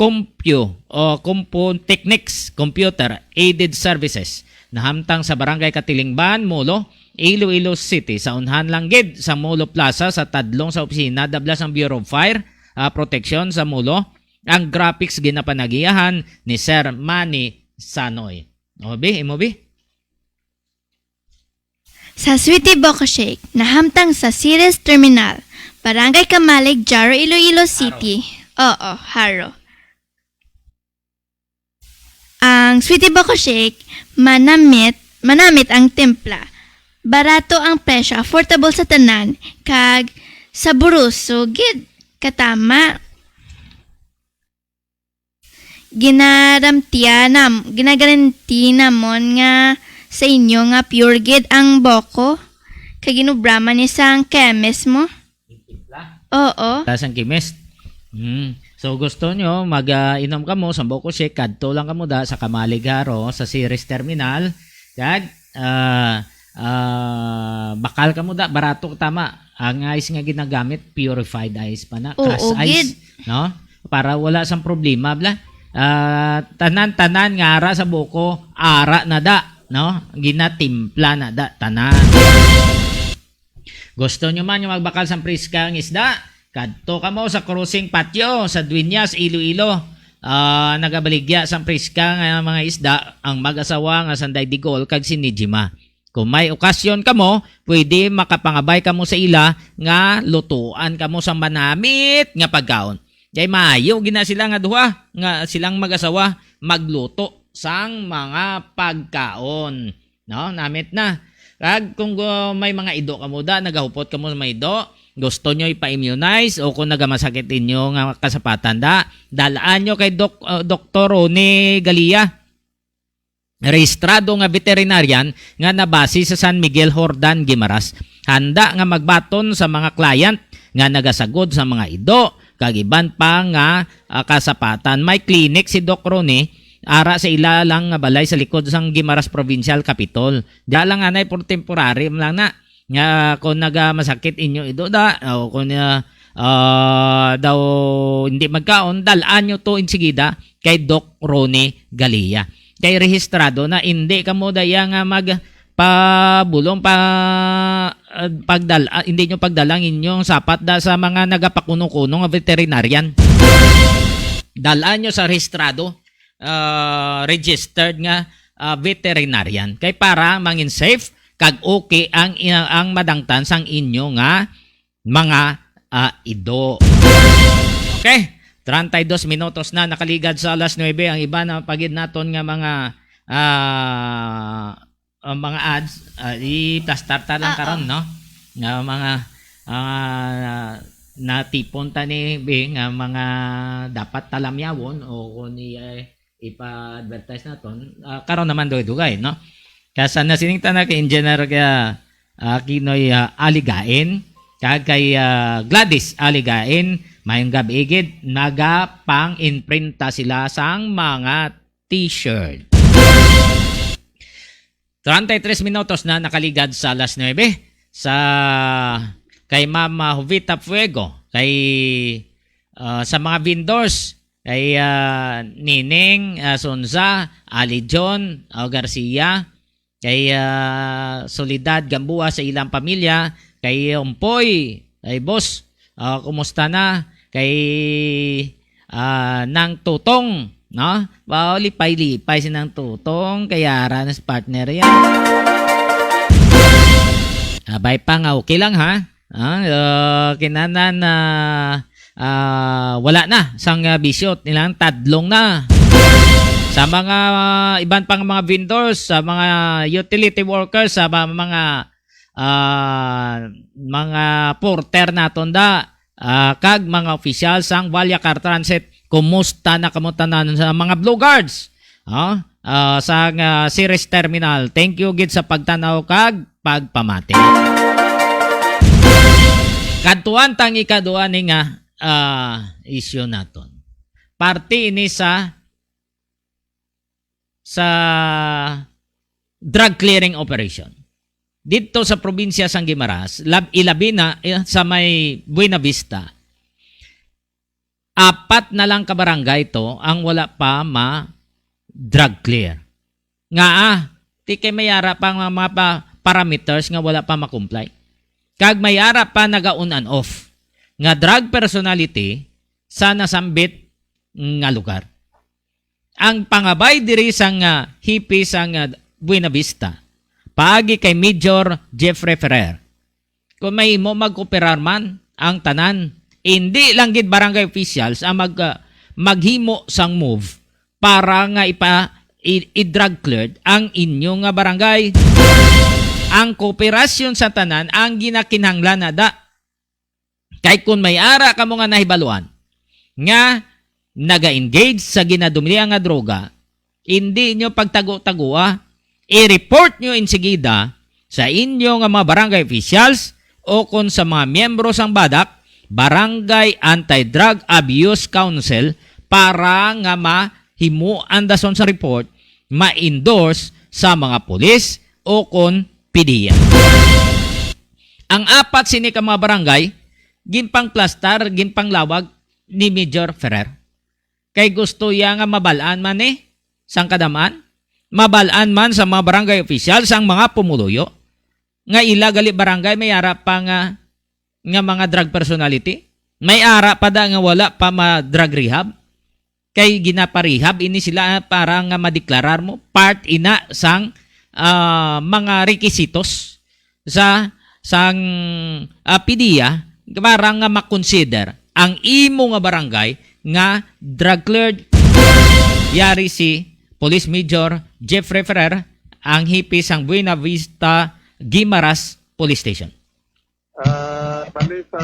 Compute o Computechnics Computer Aided Services, nahamtang sa Barangay Katilingban, Molo, Iloilo City, sa unhan lang gid sa Molo Plaza sa tadlong sa opisina, dabla sang Bureau of Fire, ah, Protection sa Molo. Ang graphics ginapanagiahan ni Sir Manny Sanoy. O, bi, imo, bi? Sa Sweetie Boko Shake, nahamtang sa Ceres Terminal, Barangay Kamalig, Jaro, Iloilo City. Oo, Jaro. Ang Sweetie Boko Shake, manamit, manamit ang timpla. Barato ang presyo, affordable sa tanan, kag saboroso gid, katama. Ginaramtiya nam-, ginagaranti namon nga sa inyo nga pure gid ang boko, kay ginobra man ni sang chemist mo. Timpla? Oo. Tas ang chemist. Hmm. So, gusto nyo mag, ah, inom kamo sa Boko Shake, kadto lang kamo da sa Kamalig, Jaro, sa Ceres Terminal. Kag, ah, ah, bakal kamo da, barato, tama. Ang ice nga ginagamit, purified ice pa na, Oo, crush ice, gid. No? Para wala sang problema, bla. Ah, tanan-tanan nga ara sa buko, ara na da, no? Ginatimpla na da, tanan. Gusto nyo man nga magbakal sang priska ang isda? Kadto kamo sa crossing patio sa Dueñas, Iloilo. Ah, nagabaligya sang priska nga mga isda ang mag-asawa nga Sanday Digol kag si Nijima. Kung may okasyon kamo, pwede makapangabay kamo sa ila nga lutuan kamo sang manamit nga pagkaon. Kay maayo gina sila nga duha, nga silang mag-asawa, magluto sang mga pagkaon. No, namit na. Kag kung gu-, may mga ido kamo da, nagahupot kamo sa mga ido, gusto nyo ipa-immunize o kung nagamasakit inyo nga kasapatan da, dalaan nyo kay Doc-, uh, Doktor Ronnie Galia, rehistrado nga veterinarian nga nabase sa San Miguel, Jordan, Guimaras. Handa nga magbaton sa mga client nga nagasagod sa mga ido kag iban pa nga, ah, kasapatan. May clinic si Doc Ronnie ara sa ila lang nga balay sa likod sang Guimaras Provincial Capitol. Diya lang anay for temporary lang na. Nga kung nagamasakit inyo ido da, o kung, ah, ah, daw hindi magkaon, dalaan nyo to insigida kay Doc Ronnie Galia. Kay rehistrado na, hindi kamo daya nga magpabulong pa, ah, pagdal-, ah, hindi nyo pagdala ang inyong sapat da sa mga nagapakuno-kuno nga veterinarian. Dalaan nyo sa rehistrado, ah, registered nga, ah, veterinarian. Kay para mangin safe kag okay ang, ang madangtan sang inyo nga mga, ah, ido. Okay, treinta y dos minutos na nakaligad sa alas nuebe. Ang iba na pagid naton nga mga, ah, ah, mga ads, ah, iplastar ta lang Oo. karon, no? Nga mga, ah, natipon ta ni Bing nga mga dapat talamyawon o kung i-, eh, ipa-advertise naton, ah, karon naman dugay-dugay, no? Kaya sa nasining ta na kay Engineer ka, ah, Kinoy, ah, Aligain, kag kay, ah, Gladys Aligain, mayong gab-i gid, nagapang-imprinta sila sang mga t-shirt. Treinta y tres minutos na nakaligad sa alas nuebe. Sa, kay Ma'am, ah, Jovita Fuego, kay, ah, sa mga vendors, kay, ah, Nining, ah, Sonza, Ali John, ah, Garcia, kay, ah, Soledad Gamboa sa ilang pamilya, kay Umpoy, kay Boss, ah, kumusta na? Kay, ah, Nang Tutong, no? Wow, lipay-lipay si Nang Tutong, kay ara na sa partner yan. Abay pa nga, okay lang, ha? Ah, ah, kinanan na, ah, wala na sang, ah, bisyo, nilang tadlong na. Sa mga, ah, iban pang mga vendors, sa mga utility workers, sa ba-, mga, ah, mga porter naton da, ah, kag mga opisyal sang Vallecar Transit, kumusta na kamo tanan sa mga Blue Guards? Ah, ah, sa, ah, Ceres Terminal. Thank you gid sa pagtanaw kag pagpamati. Kadtuan tang ikaduha ni nga, ah, isyu naton. Parte ini sa, sa drug clearing operation didto sa probinsya sang Guimaras, lab-, ilabi na, eh, sa may Buena Vista. apat na lang ka barangay to ang wala pa ma-drug clear. Nga, ah, ti kay may ara pa nga mga pa-, parameters nga wala pa ma-comply. Kag may ara pa naga-on and off nga drug personality sa nasambit nga lugar. Ang pangabay diri sang, ah, hepe sang, ah, Buena Vista, paagi kay Major Jeffrey Ferrer, kung mahimo, magkooperar man ang tanan, indi lang gid barangay officials ang mag-, ah, maghimo sang move para nga ipa-, i-, i-drug cleared ang inyo nga barangay. Ang kooperasyon sa tanan ang ginakinahanglan na da. Kay kun may ara kamo nga nahibaluan nga naga-engage sa ginadumlia nga droga, indi nyo pagtago-tagoa, i-report nyo insigida sa inyo nga mga barangay officials o kon sa mga miyembro sang BADAC, Barangay Anti-Drug Abuse Council, para nga mahimuan dason sa report, ma-endorse sa mga pulis o kon PDEA. Ang apat sini ka mga barangay, ginpangplastar, ginpanglawag ni Major Ferrer. Kay gusto iya nga mabal-an man ni sang kadam-an, mabal-an man sa mga barangay official, sang mga pumuluyo, nga ila gali barangay may ara pa nga, nga mga drug personality, may ara pa da nga wala pa ma-drug rehab. Kay ginaparehab ini sila para nga madeklarar mo part ina sang, ah, mga rekisitos sa, sang, ah, PDEA para nga makonsider ang imo nga barangay nga drug cleared. Yari si Police Major Jeffrey Ferrer, ang hepe sang Buena Vista Guimaras Police Station. Ah, bali sa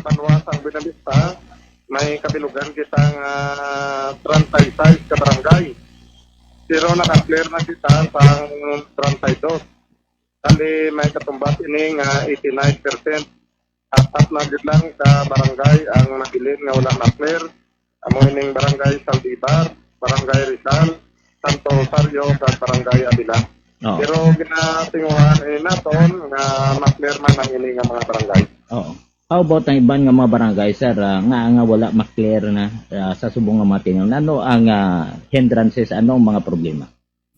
banwa sang Buenavista, may kabilugan kita nga treinta y seis ka barangay. Pero naka-clear na kita sang treinta y dos. Bali may katumbas ini nga eighty-nine percent. Apat na gid lang ka barangay ang nabilin nga wala na-clear. Amo ining Barangay Zaldivar, Barangay Rizal, Santo Rosario, kag Barangay Avila. Oo. Pero ginatinguhan ini naton nga ma-clear man ang ini nga mga barangay. Oo. How about ang iban nga mga barangay, sir, ah, nga, nga wala ma-clear na, ah, sa subong nga mga tinahun? Ano ang, ah, hindrances? Ano ang mga problema?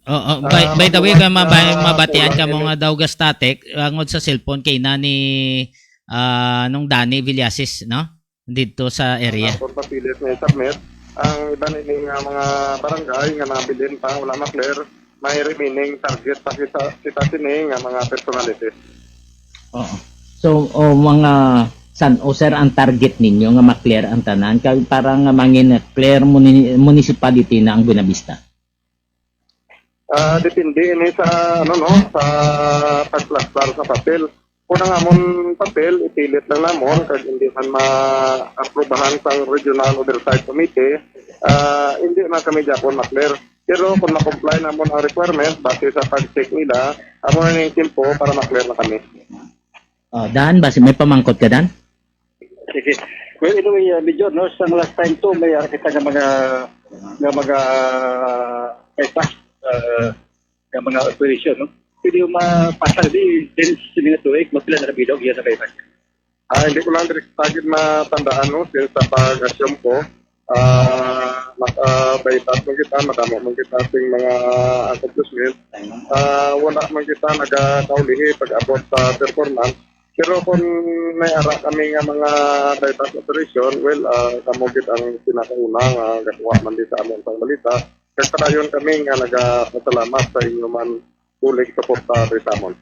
Oo, by, Ah, by the way, kung mabatian ka mo nga daw gastatek, angod sa cellphone kay nani, ah, nung Danny Villasis, no? Dito sa area. Ang akon papilit nga i-submit, ang iban ini nga mga barangay nga nabilin pa, wala ma-clear, may remaining target pa kita, kita sini nga mga personalities. Oo. So, o mga san, o sir, ang target ninyo nga ma-clear ang tanan kay para nga mangin clear muni-, municipality na ang Buenavista? Ah, depende ini sa, ano, no, sa pagplastar sa papel. Kung ang amon papel, ipilit lang namon, kag hindi man ma-aprobahan sang Regional Oversight Committee, ah, hindi man kami gyapon ma-clear. Pero kung ma-comply namon ang requirement, base sa pag-check nila, amo na ning timpo para ma-clear na kami. Oh, Dan, basi may pamangkot ka, Dan? Sige. Well, anyway, uh, Major, no, sang last time to, may ara kita nga mga, nga mga, uh, may past, uh, nga mga operation, no? Pwede yung mapasal di, din sa mga tuig, magpila na bilog, yan na kayo. Ah, hindi ko lang direct tagid matandaan, no, since sa pag-assume ko, ah, mas, ah, baytas man kita, madamo man kita sing mga accomplishment. Ah, wala man kita nagakaulihi pag-abot sa performance. Pero kung may ara kami nga mga baytas operation, well, ah, kamo gid ang pinakauna nga gakuha man di sa amon pang balita. Kag padayon kami nga nagapasalamat sa inyo man bulig suporta diri sa amon.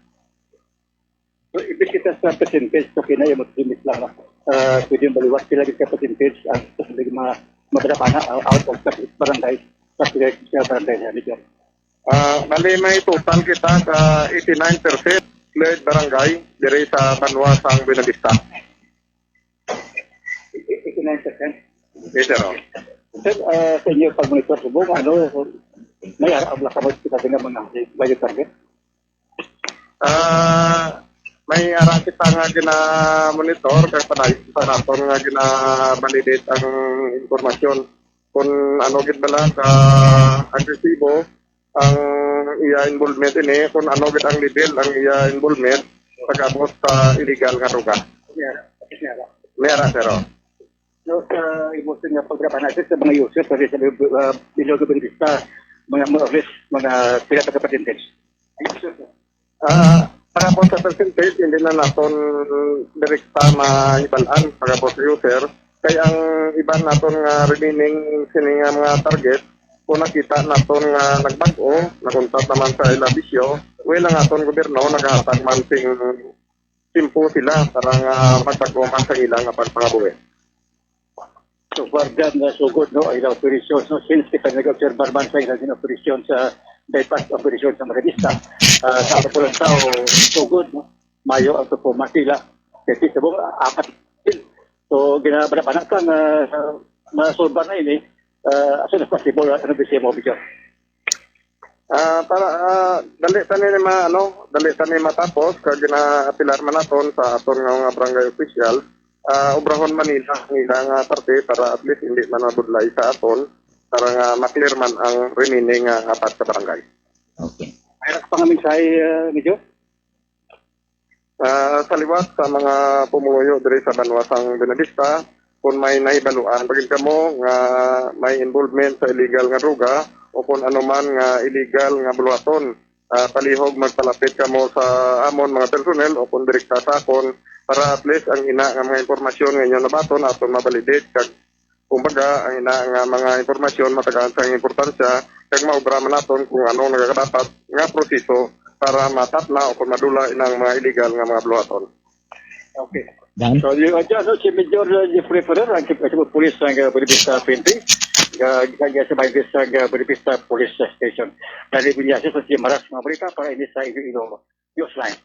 So, ibig kita sa percentage, so kinaya mo limit lang, no? Ah, pwede yung baliwat sila sa percentage, ang sabi mga madrapana, ah, out of the barangay, sa barangay, sa barangay, ha, Major. Ah, bali may total kita ka eighty-nine percent cleared barangay diri sa banwa sang Buenavista. Eighty-nine percent? Yes, sir. Sir, ah, sa inyo pag-monitor subong, ano, may ara-, abla ka mo sa mga, mga target? Ah, may ara kita nga gina-monitor kag padayon pa naton nga gina-validate ang impormasyon kung ano gid bala ka agresibo ang iya involvement ini, kung ano gid ang level ang iya involvement pag-abot sa illegal nga droga. May ara, sir, oh. No, sa imo sa nga pagtrabaho natin sa mga users, sa sa, ah, Bilog Buenavista, mga more or less, mga pila ka percentage? Ay, sir. Ah, para po sa percentage, hindi na naton direkta mahibalaan para po sa user. Kay ang iban naton nga remaining sini nga mga target, kung nakita naton nga nagbag-o, nakuntat naman sa ila bisyo, well, ang aton gobyerno nagahatag man sing timpo sila para nga magbag-o man sa ila nga pagpangabuhi. So far dyan, na sugod, no, ang ilang operasyon, no, since kita nag-obserbar man sa ilang operasyon sa bypass operasyon sa Maravista, ah, sa ato po lang tao, sugod, no, mayo ang performance nila. Kasi sa mga apat, so, ginabanat-banatan na masolbar na ini, ah, as soon as possible, ano, bisa mo, Bishop? Ah, para, ah, dali tani ni ma-, ano, dali tani matapos kag ginaapilar man naton sa aton nga mga barangay official. Ah, obrahon man nila ang ilang, ah, parte para at least hindi man mabudlay sa aton para nga ma-clear man ang remaining, ah, apat ka barangay. Okay. Mayroon pa nga mensahe, ah, Major? Ah, sa liwat sa mga pumuluyo diri sa banwa sang Buenavista, kung may nahibaluan pa gid kamo nga may involvement sa illegal nga droga o kung ano man nga illegal nga buluhaton, ah, palihog magpalapit kamo sa amon mga personnel o kung direkta sa akon para at least ang ina nga mga impormasyon nga inyo nabaton aton ma-validate kag kumbaga, ang ina nga mga impormasyon matagaan sang importansya kag maobra man naton kung anong nagakadapat nga proseso para matapna o kung madula inang mga illegal nga mga buluhaton. Okay. Dan? So, yung, uh, ano, si Major, uh, Jeffrey Ferrer, ang Chief of Police ng, uh, Buenavista P N P, uh, uh, sa Buenavista, uh, Buenavista Police Station. Dali Villasis sa Maras, mga balita para ini sa Iloilo Newsline.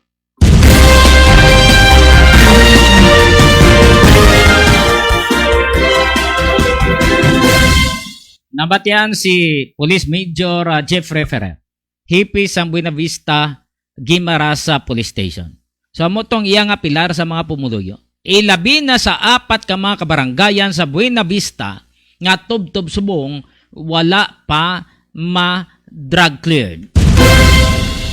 Nabatian si Police Major, ah, Jeffrey Ferrer, hipi sang Buenavista Guimaras, ah, Police Station. So, amo tong iya nga pilar sa mga pumuluyo. Ilabi na sa apat ka mga kabarangayan sa Buenavista nga tubtob subong wala pa ma-drug cleared.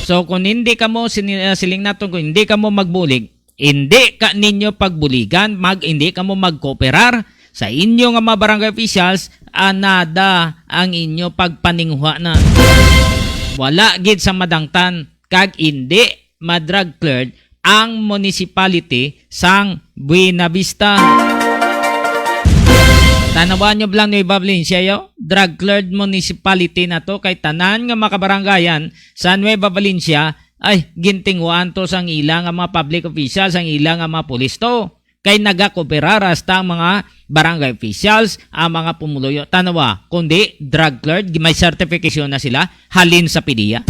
So, kung hindi kamo sini-, ah, siling naton, kung hindi kamo magbulig, hindi ka ninyo pagbuligan, mag, hindi kamo magkooperar sa inyo nga mga barangay officials, anada ang inyo pagpaninguha na. Wala gid sa madangtan, kag hindi ma-drug cleared ang municipality sang Buenavista. Tanawan nyo lang Nueva Valencia, yo. Drug cleared municipality na to, kay tanan nga makabarangayan sa Nueva Valencia, ay, gintinguan to sang ila nga mga public officials, sang ila nga mga pulis to. Kay nagakooperar hasta ang mga barangay officials, ang mga pumuluyo. Tanawa, kundi drug cleared, may certification na sila, halin sa PDEA.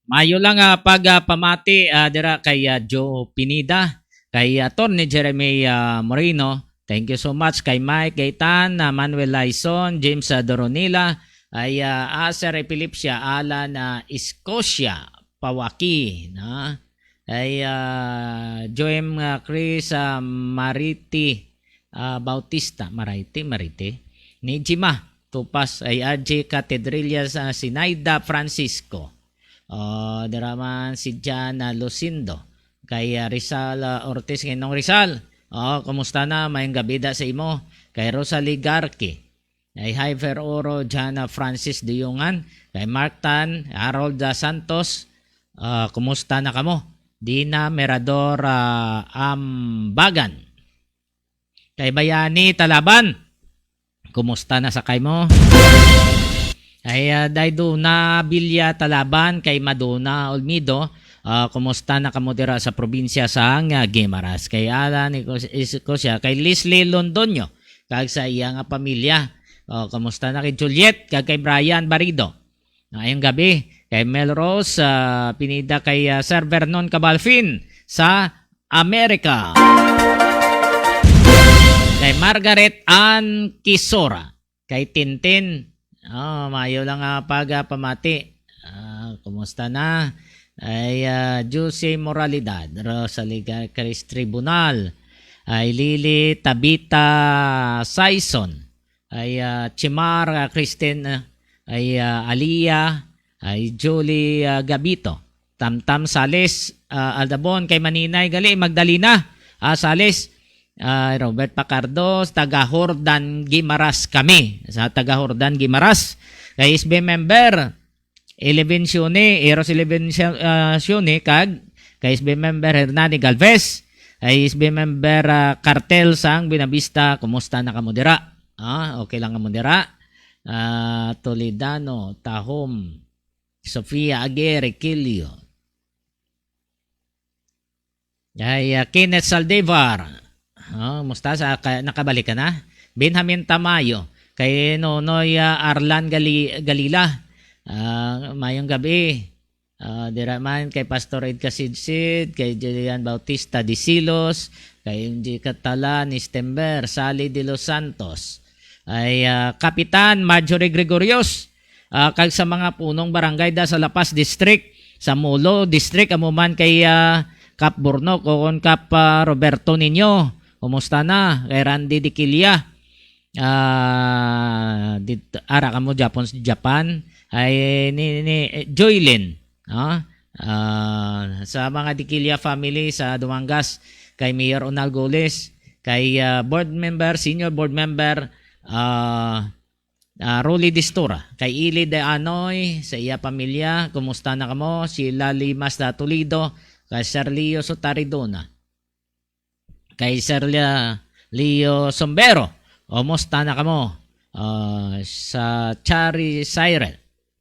Mayo lang, ah, pag, ah, pamati, ah, dira kay, ah, Joe Pineda, kay Attorney Jeremy, ah, Moreno. Thank you so much kay Mike Gaitan, ah, Manuel Laison, James, ah, Doronila, ay, ah, Acer Epilepsia, Alan, ah, Escocia, Pawaki, na? Ay, ah, Joem, ah, Chris, ah, Mariti, ah, Bautista, Maraiti, Mariti. Ni Jima, Tupas, ay Adji Catedrillas, ah, Sinaida Francisco. Oh, dira man si Jan, ah, Lucindo. Kay, ah, Rizal, ah, Ortiz, Nginong Rizal. Oh, kumusta na? Mayong gabi da sa imo. Kay Rosalie Garque. Ay, hi, Fer Oro, Jana Francis Diyungan. Kay Mark Tan, Harold, ah, Santos. Ah, kumusta na kamo? Dina Mirador, ah, Ambagan. Kay Bayani Talaban. Kumusta na sa kay mo? Ay, ah, Daiduna Villa Talaban, kay Madonna Olmido. Ah, kumusta na kamo dira sa probinsya sang, ah, Guimaras? Kay Alan Ecos-, Escocia, kay Leslie Londoño, kag sa iya nga pamilya. Oh, kumusta na kay Juliet, kag kay Brian Barido? Maayong gabi kay Melrose, ah, Pineda, kay, ah, Sir Vernon Cabalfin sa Amerika. Kay Margaret Ann Kisora, kay Tintin. Oh, mayo lang, ah, pag, ah, pamati. Ah, kumusta na? Ay, ah, Juicy Moralidad, Rosalie Chris Tribunal, ay Lily Tabita Saison, ay, ah, Chimar, ah, Christine, ah, ay, ah, Alia, ay Julie, ah, Gabito, Tamtam Sales, ah, Aldabon, kay Maninay gali, Magdalena, ah, Sales, ah, Robert Pacardo, taga Jordan Guimaras kami. Sa taga Jordan Guimaras, kay S B member, Eleven Sione, Eros Eleven Sio-, ah, Sione, kag kay S B member Hernani Galvez, kay S B member, ah, Cartel sang Buenavista, kumusta na kamo dira? Ah, okay lang kamo dira? Ah, Toledano, Tahom, Sofia Aguirre, Kilio. Ay, ah, Kenneth Saldivar. Oh, musta sa ka-, nakabalik ka na? Benjamin Tamayo, kay Nonoy, ah, Arlan Gali-, Galila. Ah, mayong gabi. Ah, dira man kay Pastor Ed Kasidsid, kay Julian Bautista Disilos, kay M G Catala, Nistember, Sally De Los Santos, ay, ah, Kapitan Marjorie Gregorios, ah, kag sa mga punong barangay da sa La Paz District, sa Molo District, amo man kay, ah, Kap Bornok o kon Kap, ah, Roberto Niño. Kumusta na? Kay Randy Diquilia. Ah, dit-, ara kamo Japon, Japan. Ay, ni, ni, eh, Joylin, no? Ah, sa mga Diquilia family sa Dumangas, kay Mayor Onal Goles, kay, ah, board member, senior board member, ah, ah, Rolly Distura, kay Ili De Anoy, sa iya pamilya, kumusta na kamo? Sheila Limas da Toledo, kay Sir Leo Sotaridona, kay Sir Lea-, Leo Sombero, kumusta na kamo? Ah, sa Chari Cyril,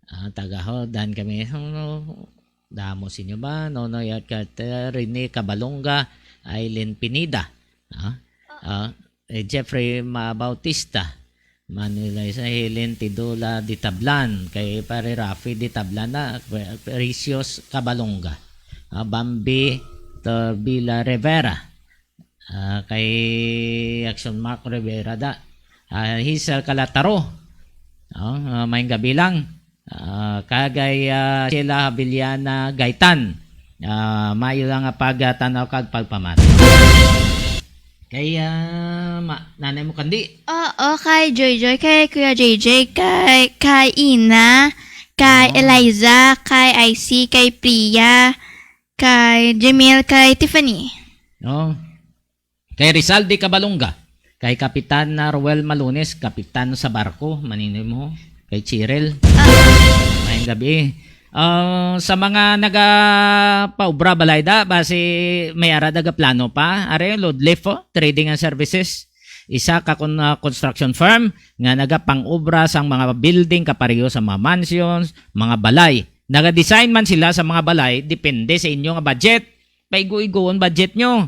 ah, taga Jordan kami. Ano, damo sa inyo ba? Nonoy at Carter, Rene Cabalonga, Aileen Pineda, ah, ah, eh, Jeffrey Ma-, Bautista, Manuel Isa, Helen Tidula Ditablan, kay Pare Rafi Ditablan na, Precious Cabalonga, ah, Bambi Torvila Rivera, ah, kay Action Mark Rivera da, ah, Hazel Calataro, oh, ah, mayong gabi lang. Ah, kagay, ah, Sheila Havillana Gaitan. Ah, maayo lang nga pagtanaw kag pagpamati. Kay, ah, ma-, nanay mo kandi? Oo, kay Joy Joy, kay Kuya J J, kay, kay Ina, kay Oo. Eliza, kay I C, kay Priya, kay Jamil, kay Tiffany. Oo. Kay Rizal de Cabalonga, kay Kapitan na Roel Malunes, kapitan sa barko, manini mo, kay Cheryl. Ah. Mayong gabi. Ah, sa mga nagapaubra balay da, basi may ara nagaplano pa. Are, load lift, oh, trading and services. Isa ka kon-, ah, construction firm nga nagapang-obra sang mga building kapareho sa mga mansions, mga balay. Nagadesign man sila sa mga balay, depende sa inyo nga budget. Paigo-igo ang budget nyo.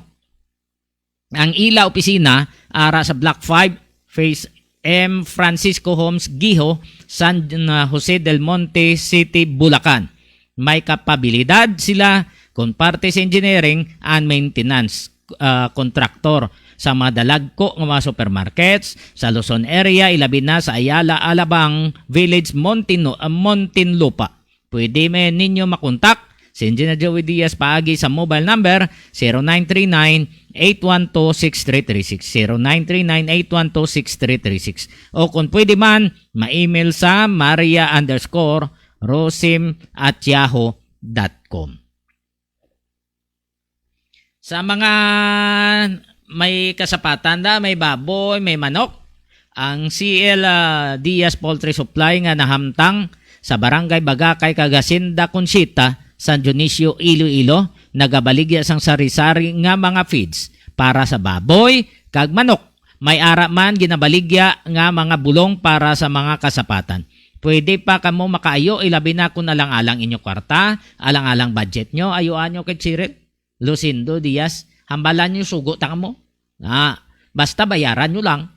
Ang ila opisina ara sa Block five, Phase M, Francisco Homes, Giho, San Jose del Monte City, Bulacan. May kapabilidad sila kon parte sa engineering and maintenance, ah, contractor sa mga dalagko nga mga supermarkets sa Luzon area, ilabi na sa Ayala, Alabang Village, Montino-, ah, Muntinlupa. Pwede man ninyo makontak si Engineer Joey Diaz paagi sa mobile number zero nine three nine, eight one two, six three three six, zero nine three nine, eight one two, six three three six. O kung pwede man, ma-email sa maria underscore rosim at yahoo dot com. Sa mga may kasapatan da, may baboy, may manok, ang C L, ah, Diaz Poultry Supply nga nahamtang sa Barangay Bagakay kag Hacienda Conchita, San Dionisio, Iloilo, nagabaligya sang sari-sari nga mga feeds para sa baboy kag manok. May ara man ginabaligya nga mga bulong para sa mga kasapatan. Pwede pa kamo makaayo, ilabi na kung alang-alang inyo kwarta, alang-alang budget nyo, ayuan nyo kay Cheryl Lucindo Diaz. Hambalan nyo, sugo ta kamo. Ah, basta bayaran nyo lang.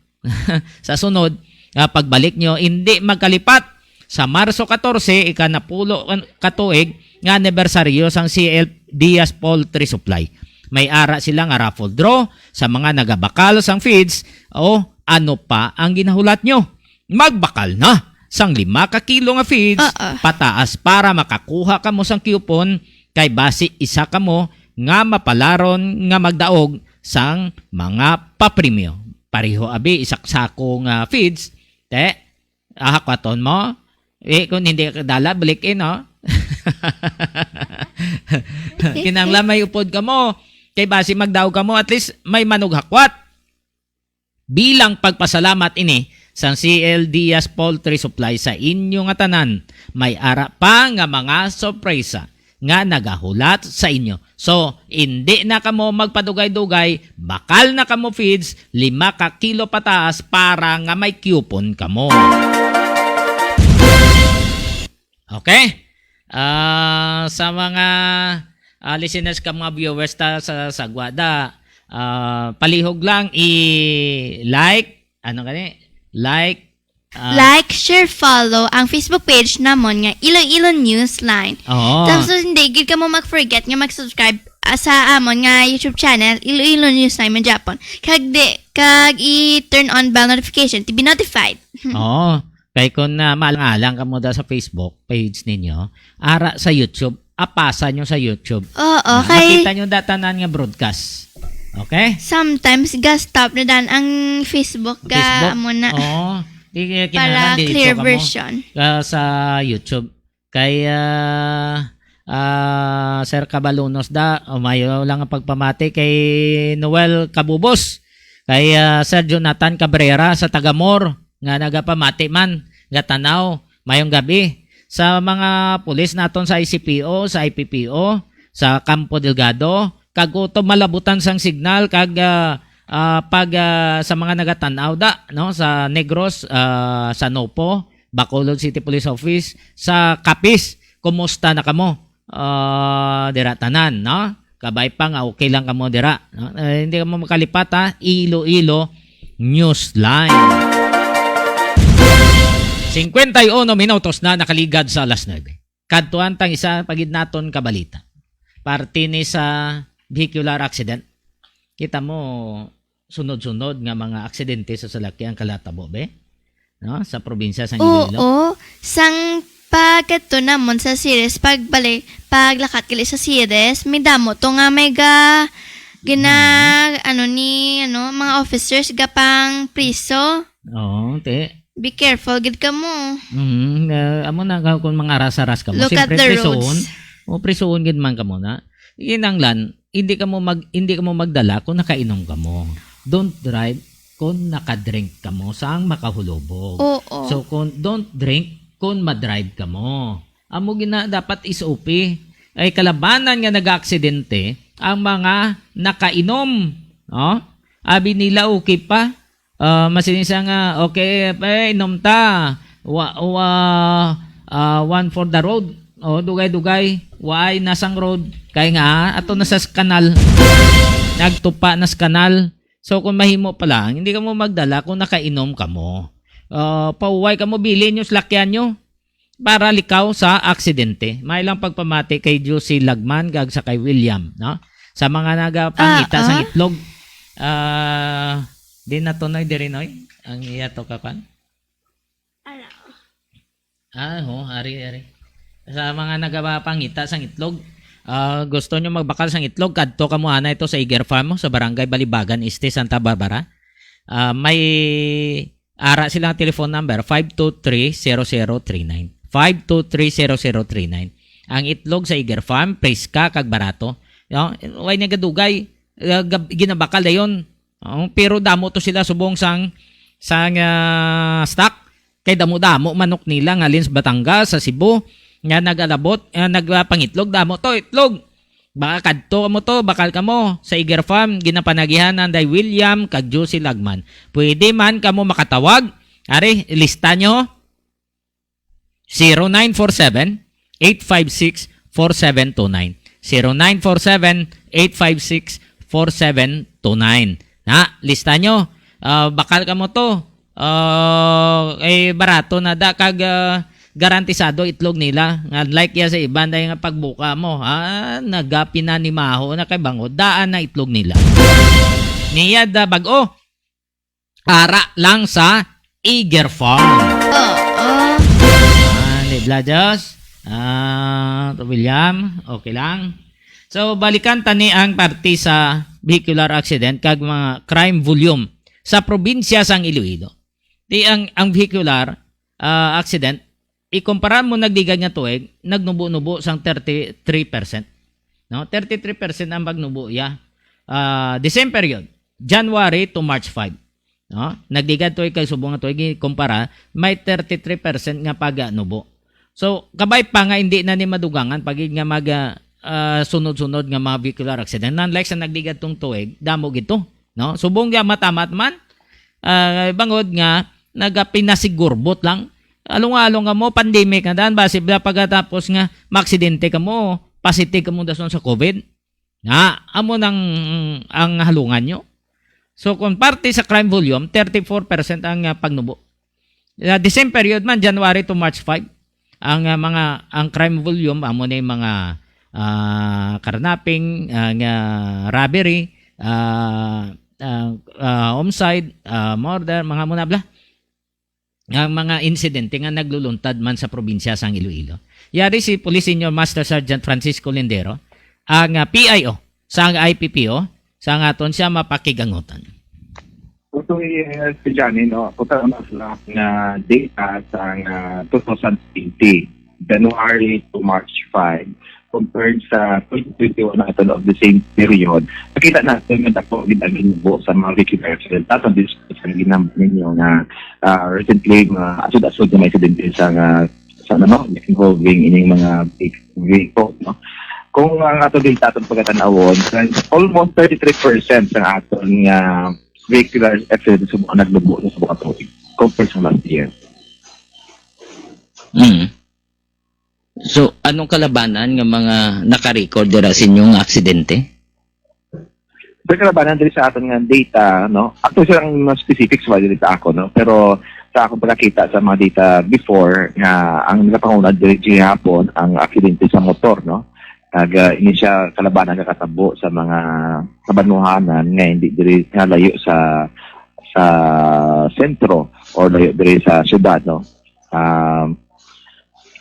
Sa sunod, ah, pagbalik nyo, hindi magkalipat sa Marso katorse, ika-napulo ka tuig nga anibersaryo sang C L Diaz Poultry Supply. May ara sila nga raffle draw sa mga nagabakal sang feeds o ano pa ang ginahulat nyo. Magbakal na sang lima ka kilo nga feeds Ah, ah. pataas para makakuha kamo sang coupon, kay basi isa kamo nga mapalaron nga magdaog sang mga papremyo. Pareho abi, isa ka sako nga feeds, te, aha, kwaton mo? Eh, kung hindi ka dala, balik in, no? Kinahanglan may upod kamo. Kay basi magdaog kamo, at least may manughakwat. Bilang pagpasalamat ini sang C L Diaz Poultry Supply sa inyo nga tanan, may ara pa nga mga sorpresa nga nagahulat sa inyo. So, hindi na kamo magpadugay-dugay, bakal na kamo feeds, lima ka kilo pataas para nga may coupon kamo. Okay? Ah, sa mga, ah, listeners ka, mga viewers ta sa Sagwada, ah, palihog lang i-like, ano gani? Like, ah, Like, share, follow ang Facebook page namon nga Iloilo Newsline. Oo. Tapos hindi gid kamo mag-forget nga mag-subscribe, ah, sa amon nga YouTube channel, Iloilo Newsline man gyapon. Kag di, kag i-turn on bell notification to be notified. Oo. Kay kung na maalang-alang kamo da sa Facebook page ninyo, ara sa YouTube, apasa nyo sa YouTube. Oo, Na, kay makita nyo da tanan nga broadcast. Okay? Sometimes ga-stop na dan ang Facebook ga Facebook. Amo na. Oo. Di kaya Para kinahanglan diretso clear kamo, version. ah, sa YouTube. Kay ah, ah, Sir Cabalunos da, umayo lang ang pagpamati kay Noel Cabubos, kay ah, Sir Jonathan Cabrera sa Tagamor nga nagapamati man, gatanaw, mayong gabi. Sa mga pulis naton sa I C P O, sa I P P O, sa Campo Delgado, kag kutob malabutan sang signal kag ah, ah, pag ah, sa mga nagatan-aw da, no, sa Negros, ah, sa Nopo, Bacolod City Police Office, sa Capiz, kumusta na kamo? Ah, dira tanan, no? Kabay pa nga okay lang kamo dira, no? Eh, hindi kamo makalipat, ha? Iloilo Newsline. Cincuenta y uno minutos na nakaligad sa alas nuebe. Kadtuan tang isa pa gid naton ka balita. Parte ni sa vehicular accident. Kita mo, sunod-sunod nga mga aksidente sa salakyan kalatabo, be? No? Sa probinsya sa Iloilo. Oo, sang pagkadto namon sa Ceres, pagbalik, paglakat gali sa Ceres, may damo to nga may ga gina ano ni ano mga officers gapang priso. Oo, te. Be careful gid kamo. Mm, uh, amo na ka kung mga ras-ras ka mo. Look at Siyempre, the prisuon. Roads. O, prisuon gid man ka mo na. Kinanglan, hindi ka mo mag hindi ka mo magdala kung nakainom ka mo. Don't drive kung nakadrink ka mo sang makahulubog. Oo. So kung don't drink kung madrive ka mo. Amo gina dapat S O P. Ay kalabanan nga nagaaksidente ang mga nakainom. No? Abi nila okay pa. Ah, masinisa nga, okay, eh, inom ta. Wa, wa, ah, one for the road. O, dugay-dugay. Waay na sang road. Kay nga, ato na sa kanal. Nagtupa na sa kanal. So, kung mahimo pa lang, hindi ka mo magdala kung nakainom ka mo. Ah, pauway ka mo, bilin nyo, salakyan nyo. Para likaw sa aksidente. May lang pagpamati kay Juicy Lagman kag sa kay William, no? Sa mga nagapangita Ah, sa ah. itlog. Ah, di na to, Noy, diri, Noy? Ang iya to kapan? Ano? Ah, ho, ari, ari. Sa mga nagapangita sa itlog, ah, gusto nyo magbakal sa itlog, kadto ka mo ana ito sa Iger Farm mo, sa Barangay Balibagan Este, Santa Barbara. Ah, may ara silang telephone number, five two three, zero zero three nine. Five two three, zero zero three nine. Ang itlog sa Iger Farm, preska kag barato. No? Way niya gadugay, ah, gab- ginabakal dayon. Oh, pero damo to sila subong sang sang ah, stock. Kay damo-damo manok nila nga halin sa Batangas, sa Cebu, nga nag-alabot, nga nagpangitlog, damo to itlog. Baka kadto mo to, bakal ka mo sa Iger Farm, ginapanagihan ng Day William kag Josie Lagman. Pwede man kamo makatawag. Ari, lista nyo. Zero nine four seven, eight five six, four seven two nine. Zero nine four seven, eight five six, four seven two nine. Na, lista nyo. Ah, bakal ka mo to. Ah, eh, barato na da kag ah, garantisado itlog nila. Nga like ya sa iban dahil nga pagbuka mo, ah, nagapinanimaho na kay bangod. Daan na itlog nila. Niya da bag-o. Ara lang sa Eager Farm. Oo. Ah, ni Blajos. Ah, William, okay lang. So, balikan tani ang parte sa vehicular accident kag mga crime volume sa probinsya sang Iloilo. Di ang ang vehicular ah, accident, ikumpara mo nagligad nga tuig, nagnubo-nubo sang thirty-three percent. no? Thirty-three percent ang pagnubo iya. Ah, the same period, January to March five. No? Nagligad tuig kag subong nga tuig, kumpara, may thirty-three percent nga pagnubo. So, kabay pa nga hindi na ni madugangan pag nga mag, ah, ah, sunod-sunod nga mga vehicular accident. Unlike sa nagligad tong tuig, damo gito, no? Subong nga matamat man, ah, bangod nga nagapinasigurbot lang. Along-along kamo, pandemic na daan, basi bala pagkatapos nga maaksidente kamo, positive kamo dason sa COVID. Na, amo nang ang halungan nyo. So, kung parte sa crime volume, thirty-four percent ang, ah, pagnubo. Sa the same period man, January to March five, ang, ah, mga, ang crime volume, amo na yung mga, ah, carnapping, ah, nga robbery, ah, ah, ah, homicide, ah, murder, mga muna bla. Ang mga insidente nga nagluluntad man sa probinsya sang Iloilo. Yari si Police Senior Master Sergeant Francisco Lindero, ang, ah, P I O sang I P P O, sa nga aton siya mapakigangutan. Ito, eh, si Johnny, no? Kung taon na sila nga data sa, ah, two thousand twenty, January to March five, compared sa twenty twenty-one naton of the same period, nakita natin nga dako gid ang ginubo sa mga vehicular accident. Tapos, this ang ginamit ninyo nga, ah, recently, mga asod-asod nga mga insidente sa nga, sa, ano, involving ining mga big vehicle, no? Kung ang ato din taton pagkatanawon, almost thirty-three percent ang aton nga vehicular accident sa mga naglubo sa mga tuig compared sa last year. Mm. So, anong kalabanan nga mga naka-record dira sa inyo nga aksidente? Sa kalabanan diri sa aton nga data, no? Actually, siya ang mas specific sa diri sa ako, no? Pero sa akong pagkakita sa mga data before, nga ang nagapanguna diri gihapon ang aksidente sa motor, no? Nag, ah, ini siya kalabanan nga katabo sa mga kabanuhanan nga hindi diri nga layo sa, sa sentro or layo diri sa syudad, no? Um,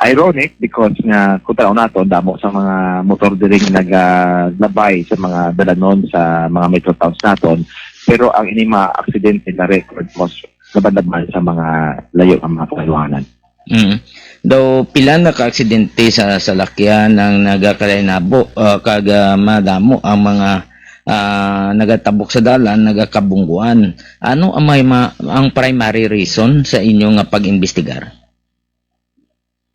ironic because nga kung tanaw naton, damo sa mga motor diri nga nagalabay sa mga dalanon sa mga metro towns naton, pero ang ini mga aksidente na record most laban-laban sa mga layo nga mga kabanuhanan. Mm. Daw pila na ka aksidente sa salakyan ang nagakalainabo, ah, kag, ah, madamo ang mga, ah, nagatabok sa dalan, nagakabungguan. Ano ang may ma-, ang primary reason sa inyo nga pag-imbestigar?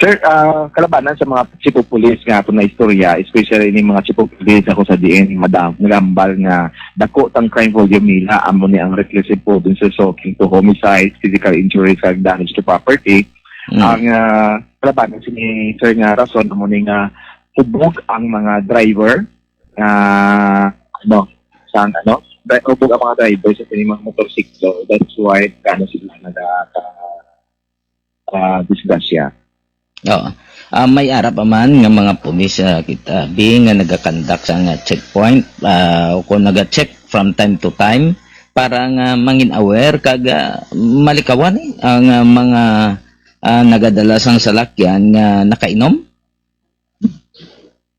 Sir, ah, kalabanan sa mga chief of police nga aton na istorya, especially ni mga chief of police ako sa diin madam, nagambal nga dako tang crime volume nila, amo ni ang reckless imprudence resulting to homicides, physical injuries, kag damage to property. Mm. Ang, ah, kalabanan sini, sir, nga rason amo ni nga hubog ang mga driver, ah, ano, sa, ano, dri-, hubog ang mga driver sa kini mga motorsiklo. That's why kano sila nagaka-, ah, disgrasya. Oo. Ah, may ara pa man nga mga pulis, ah, kita, bi, nga nagakandak sa nga checkpoint, ah, o kung naga-check from time to time para nga mangin aware kag, ah, malikawan, eh, ang, ah, mga, ah, nagadala sang salakyan nga nakainom?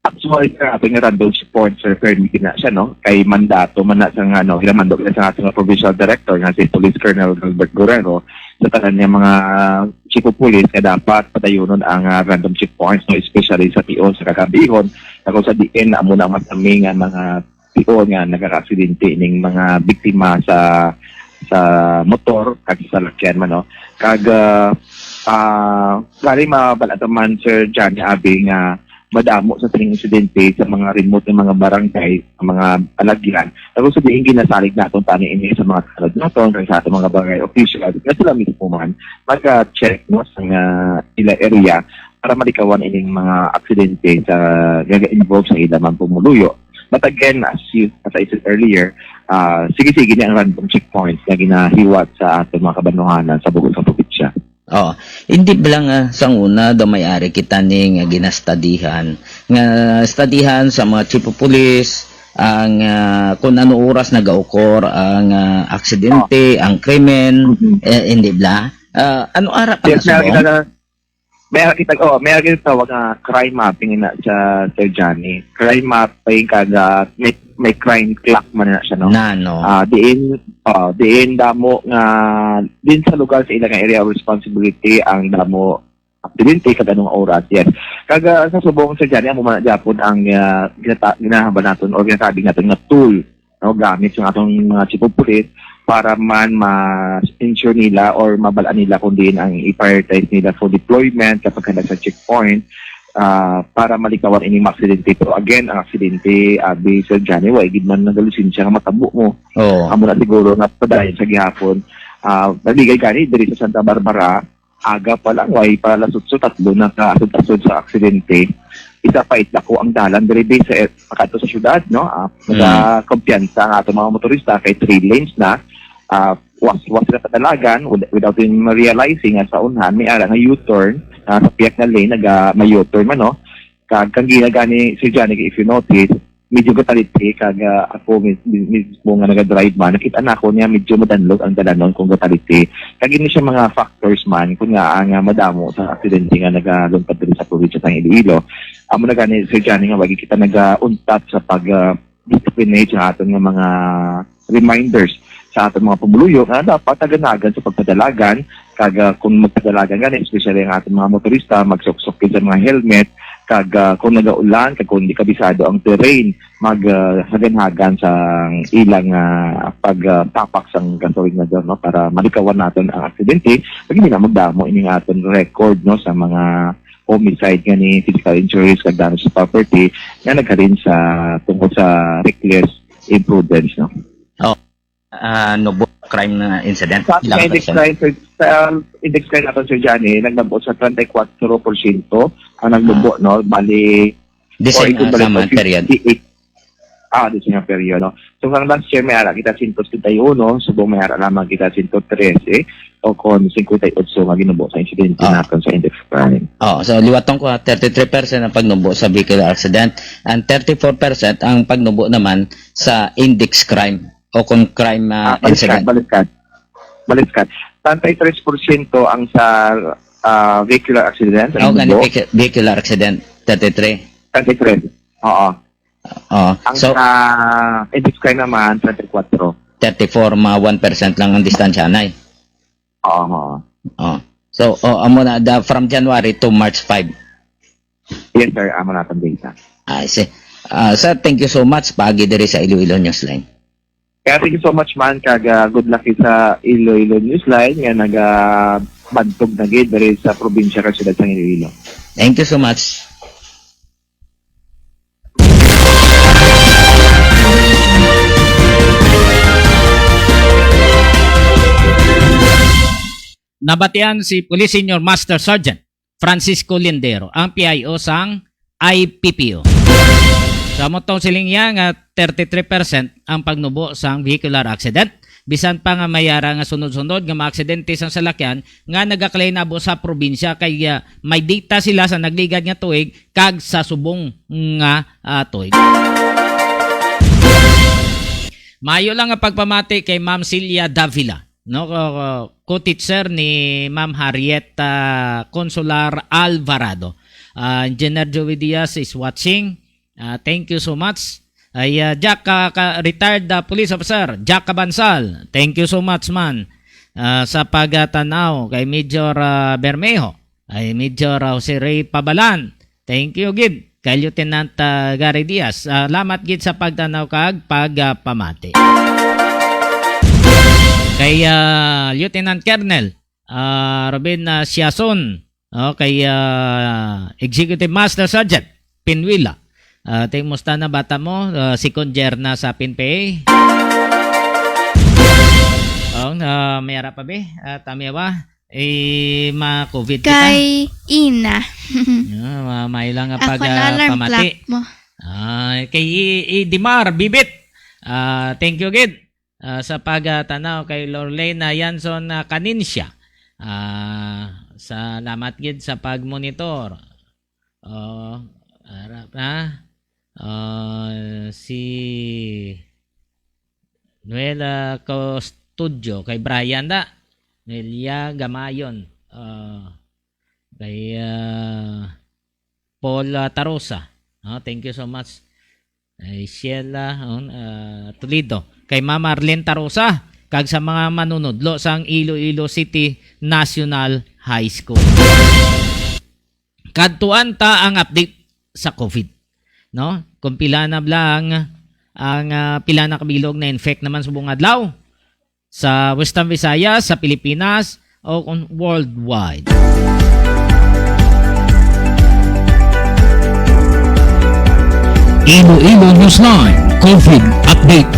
Actually, sir, ato nga random checkpoint, sir, permi na siya, no? Kay mandato man na sa nga, ano, ginamando na sa ato nga provincial director nga si Police Colonel Gilbert Guerrero sa tanan nga mga chief of police nga dapat padayunon ang, ah, random checkpoints, no? Especially sa tion sa kagabihon, na kung sa diin na amo na ang mas kami nga mga tion nga nagakaaksidente ning mga biktima sa, sa motor kag sa salakyan man, no? Kag, ah, ah, gani mabalatan man, Sir Johnny, abi nga madamo sa sining insidente sa mga remote nga mga barangay, sa mga alagyan. Tapos sa diin ginasalig naton tani ini sa mga kalad naton, kag sa aton mga barangay officials, nga sila mismo man mag-check, no, sa nga ila area para malikawan ining mga aksidente sa gaga-involve sa ila man pumuluyo. But again, as you, as I said earlier, ah, sige-sige ni ang random checkpoints nga ginahiwat sa aton mga kabanuhanan sa bukod sa probinsya. Oo. Hindi ba lang, ah, sang una daw may ari kita ni nga ginastadihan, nga stadihan sa mga chief of police, ang, ah, kung ano oras nagaukor ang, ah, aksidente, ang krimen, Mm-hmm. eh, hindi bla? Ah, ano ara pa Yes, na meron kita na, meron kita, oh, meron kita tawag nga crime mapping na sa Sir Johnny. Crime mapping kag, ah, may, may crime clock man na siya, no? Na, no? Ah, diin, oh, diin damo nga, din sa lugar sa ilang area of responsibility ang damo Aksidente, kag anong oras, yes. Kag, ah, sa subong, Sir Johnny, amo man gyapon ang, ah, ginata-, ginahambal naton o ginatabig naton nga tool, no, gamit sa atong mga chief of police para man ma-ensure nila or mabal-an nila kung diin ang i-prioritize nila for deployment kapag handa sa checkpoint, ah, para malikawan ining mga aksidente. Pero again, ang aksidente, abi, Sir Johnny, wa gid man nagalusensya nga matabo mo. Oo. Amo na siguro nga padayon sa gihapon. Ah, naligay gani diri sa Santa Barbara, aga pa lang, way pa alas otso, tatlo na ka asod-asod sa aksidente. Isa pa, it dako ang dalan diri, be, sa, pakaadto sa syudad, no? Ah, Mm. Nagakumpiyansa ang ato mga motorista kay three lanes na. Ah, was, was sila padalagan wid-, without even realizing nga sa unhan, may ara nga U-turn, ah, sa pihak nga lane, naga, may U-turn man, no? Kag kang gina gani, Sir Johnny, if you notice, medyo gataliti, kag, ah, ako mis-, mis-, mismo nga naga-drive man, nakita na ako niya medyo madanlog ang dalanon kung gataliti. Kag ini siya mga factors man, kung nga ang, ah, madamo sa aksidente nga nagaluntad diri sa probinsya sang Iloilo. Amo na gani, Sir Johnny, nga wagi kita naga-untat sa pag, ah, disciplinate sa aton nga mga reminders sa aton mga pumuluyo nga dapat taganhagan sa pagpadalagan, kag, ah, kung magpadalagan gani, especially ang aton mga motorista, magsuksok gid sa mga helmet, kag, ah, kung nagaulan, kag kung di kabisado ang terrain, mag, ah, hagan-hagan sa ilang, ah, pag, ah, tapak sang gasolinador, no, para malikawan naton ang aksidente, kag hindi na magdamo ining aton record, no, sa mga homicide nga ni physical injuries kag damage sa property nga naghalin sa tungod sa reckless imprudence, no? Oh. Ah, nubo crime na incident. Sa Ilang index percent? Crime, sir, sa index crime naton, Sir Johnny, nagnubo sa treinta y cuatro por ciento ang nagnubo, Ah. no? Bali, The same, or ah, equivalent sa to month period? Fifty-eight. Ah, the same period, no? So, kang last year, may ara kita sento setenta y uno, subong may ara lamang kita sento trese, o kon cincuenta y ocho nga ginubo sa insidente Ah. naton sa index crime. Oh, so liwaton ko, ah, thirty-three percent ang pagnubo sa vehicular accident and thirty-four percent ang pagnubo naman sa index crime o kon crime, ah, Ah, baliskad, incident. Baliskad. Baliskad. Treinta y tres por ciento ang sa, ah, vehicular accident, ang Oh, gani nubo. vehicu-, vehicular accident, thirty-three. Thirty-three. Oo. Oh, Ang so sa index crime naman, treinta y cuatro. Thirty-four, mga one percent lang ang distansya, nay. Oo, oo. Oh. So, oh, amo na, the, from January to March five. Yes, sir. Amo na atong data. I see. Ah, sir, thank you so much. Paagi diri sa Iloilo Newsline. Kaya thank you so much, man. Kag, ah, good luck sa Iloilo Newsline nga nagabantog na gid diri sa probinsya kag siyudad sang Iloilo. Thank you so much. Nabatian si Police Senior Master Sergeant Francisco Lindero, ang P I O sang I P P O. Sa motong siling niya nga thirty-three percent ang pagnubo sang vehicular accident, bisan pa nga may ara nga sunod-sunod nga mga aksidente sang salakyan nga nagakalainabo sa probinsya, kay, ah, may data sila sa nagligad nga tuig kag sa subong nga, ah, tuig. Maayo lang nga pagpamati kay Ma'am Celia Davila, no, ko, ko, co-teacher ni Ma'am Harriet, ah, Consular Alvarado. Ah, Engineer Joey Diaz is watching. Ah, thank you so much. Ay, ah, Jack, ah, ka, retired, ah, police officer, Jack Cabansal. Thank you so much, man. Ah, sa pagtanaw kay Major, ah, Bermejo, ay Major, ah, Jose Ray Pabalan. Thank you gid kay Lieutenant, ah, Gary Diaz. Salamat gid sa pagtanaw kag pagpamati. Kay, ah, Lieutenant Colonel, ah, Robin, ah, Siason, oh, kay, ah, Executive Master Sergeant Pinuela. Ah, ting, musta na bata mo? Ah, second year na sa P N P A. Oh, ah, may ara pa, be? Ah, tamiya ba? Eh, ma-covid kita. Kay ina. Ah, ma-, may lang nga Ako pag, na ah, alarm pamati. Clock mo. Ah, kay i, i Dimar Bibit. Ah, thank you gid. Ah, sa pagtanaw kay Lorlena Yanson, ah, Canincia. Ah, salamat gid sa pagmonitor. Oh, ara pa. Ah, si Noela Custodio, kay Brian da. Nelia Gamayon. Ah, kay, ah, Paul, ah, Tarosa. Ah, thank you so much. Kay Sheila, oh, ah, Toledo. Kay Ma'am Arlene Tarosa, kag sa mga manunudlo sang Iloilo City National High School. Kadtuan ta ang update sa COVID, no? Kung pila na lang ang, ah, pila na kabilog na infect naman subong adlaw sa Western Visayas, sa Pilipinas, o kung worldwide. Iloilo Newsline COVID Update.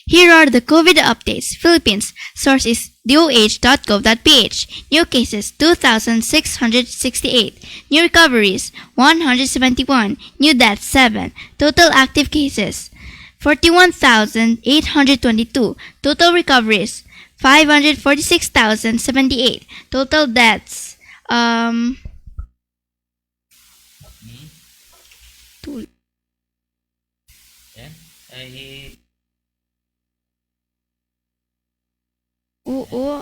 Here are the COVID updates. Philippines. Source is D O H dot gov dot P H. New cases, two thousand six hundred sixty-eight. New recoveries, one hundred seventy-one. New deaths, seven. Total active cases, forty-one thousand eight hundred twenty-two. Total recoveries, five hundred forty-six thousand seventy-eight. Total deaths, um, Hmm? Tul- Eh? Ay, Oo.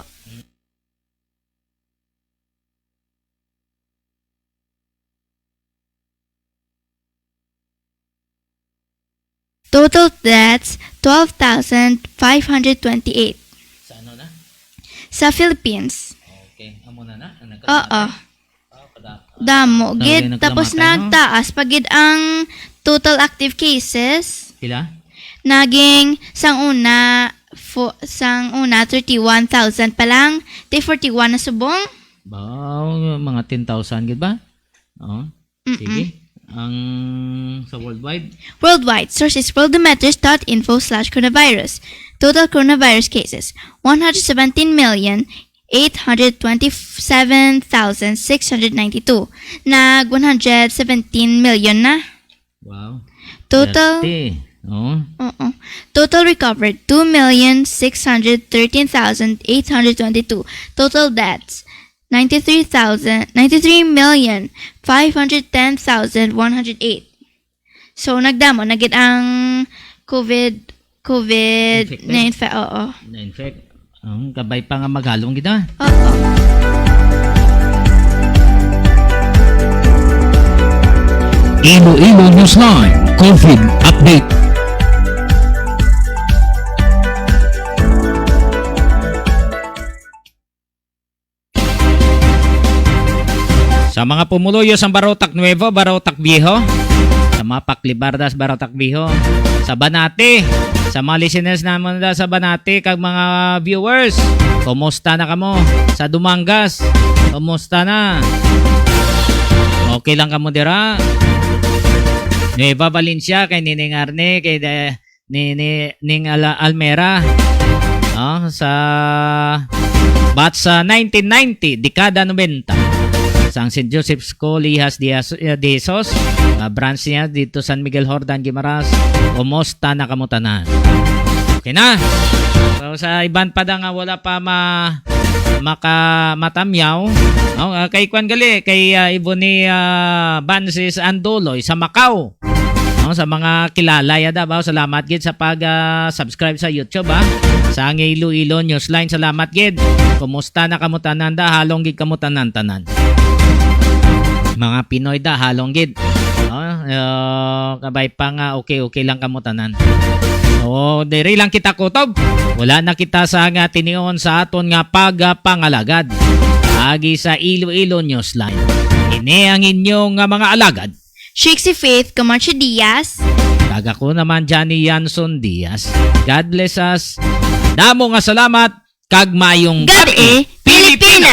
Total deaths, twelve thousand five hundred twenty-eight. Sa ano na? Sa Philippines. Okay. Amo na na? Ang Oo. Oh, kada. Damo Talaga gid. yung Tapos naglamatan, no? nagtaas pa gid ang total active cases. Pila? Naging sang una, fo, sang una, thirty-one thousand pa lang. Di forty-one na subong. Ba, mga ten thousand gid ba? Oh. Mm-mm. Sige. Ang sa worldwide, Worldwide, source is worldometers dot info slash coronavirus. Total coronavirus cases, one hundred seventeen million eight hundred twenty-seven thousand six hundred ninety-two. Nag one hundred seventeen million na. Wow. Total, Swerte. Oh. Oo. Total recovered, two million six hundred thirteen thousand eight hundred twenty-two. Total deaths, ninety-three thousand, ninety-three million five hundred ten thousand one hundred eight. So, nagdamo na gid ang COVID, COVID Infected? na infe-, oo. Na-infect. Ang kabay pa nga maghalong kita. Oo. Iloilo Newsline COVID Update. Sa mga pumuluyo sa Barotac Nuevo, Barotac Viejo, sa mga paklibardas, Barotac Viejo, sa Banate, sa mga listeners naman da sa Banate, kag mga viewers, kumusta na kamo? Sa Dumangas, kumusta na? Okay lang kamo dira? Nueva Valencia, kay Nining Arne, kay de, ni, ni Ning Ala-, Almera, no, sa batch sa nineteen ninety, dekada nobenta, sang Saint Joseph School, Hijas de Jas-, eh, de Jesus, nga branch niya dito San Miguel Jordan, Guimaras. Kumusta na kamo tanan? Okay na. So, sa iban pa da nga wala pa ma-, maka-, matamyaw, no? Ah, kay kwan gali, kay, ah, Iboni, ah, Bansis Anduloy sa Macau. No, sa mga kilala yada ba, salamat gid sa pag, ah, subscribe sa YouTube, ha. Sa ang Iloilo Newsline, salamat gid. Kumusta na kamo tanan da? Halong gid kamo tanan-tanan. Mga Pinoy da, halong gid. No? Ah, kabay pa nga okay-okay lang kamo tanan. O, diri lang kita kutob. Wala na kita sa nga tinion sa aton nga pagpangalagad. Agi sa Iloilo Newsline. Ini ang inyo nga mga alagad. Trixie Faith Camacho Diaz. Kag ako naman, Johnny Yanson Diaz. God bless us. Damo nga salamat, kag maayong Gabi, Pilipinas!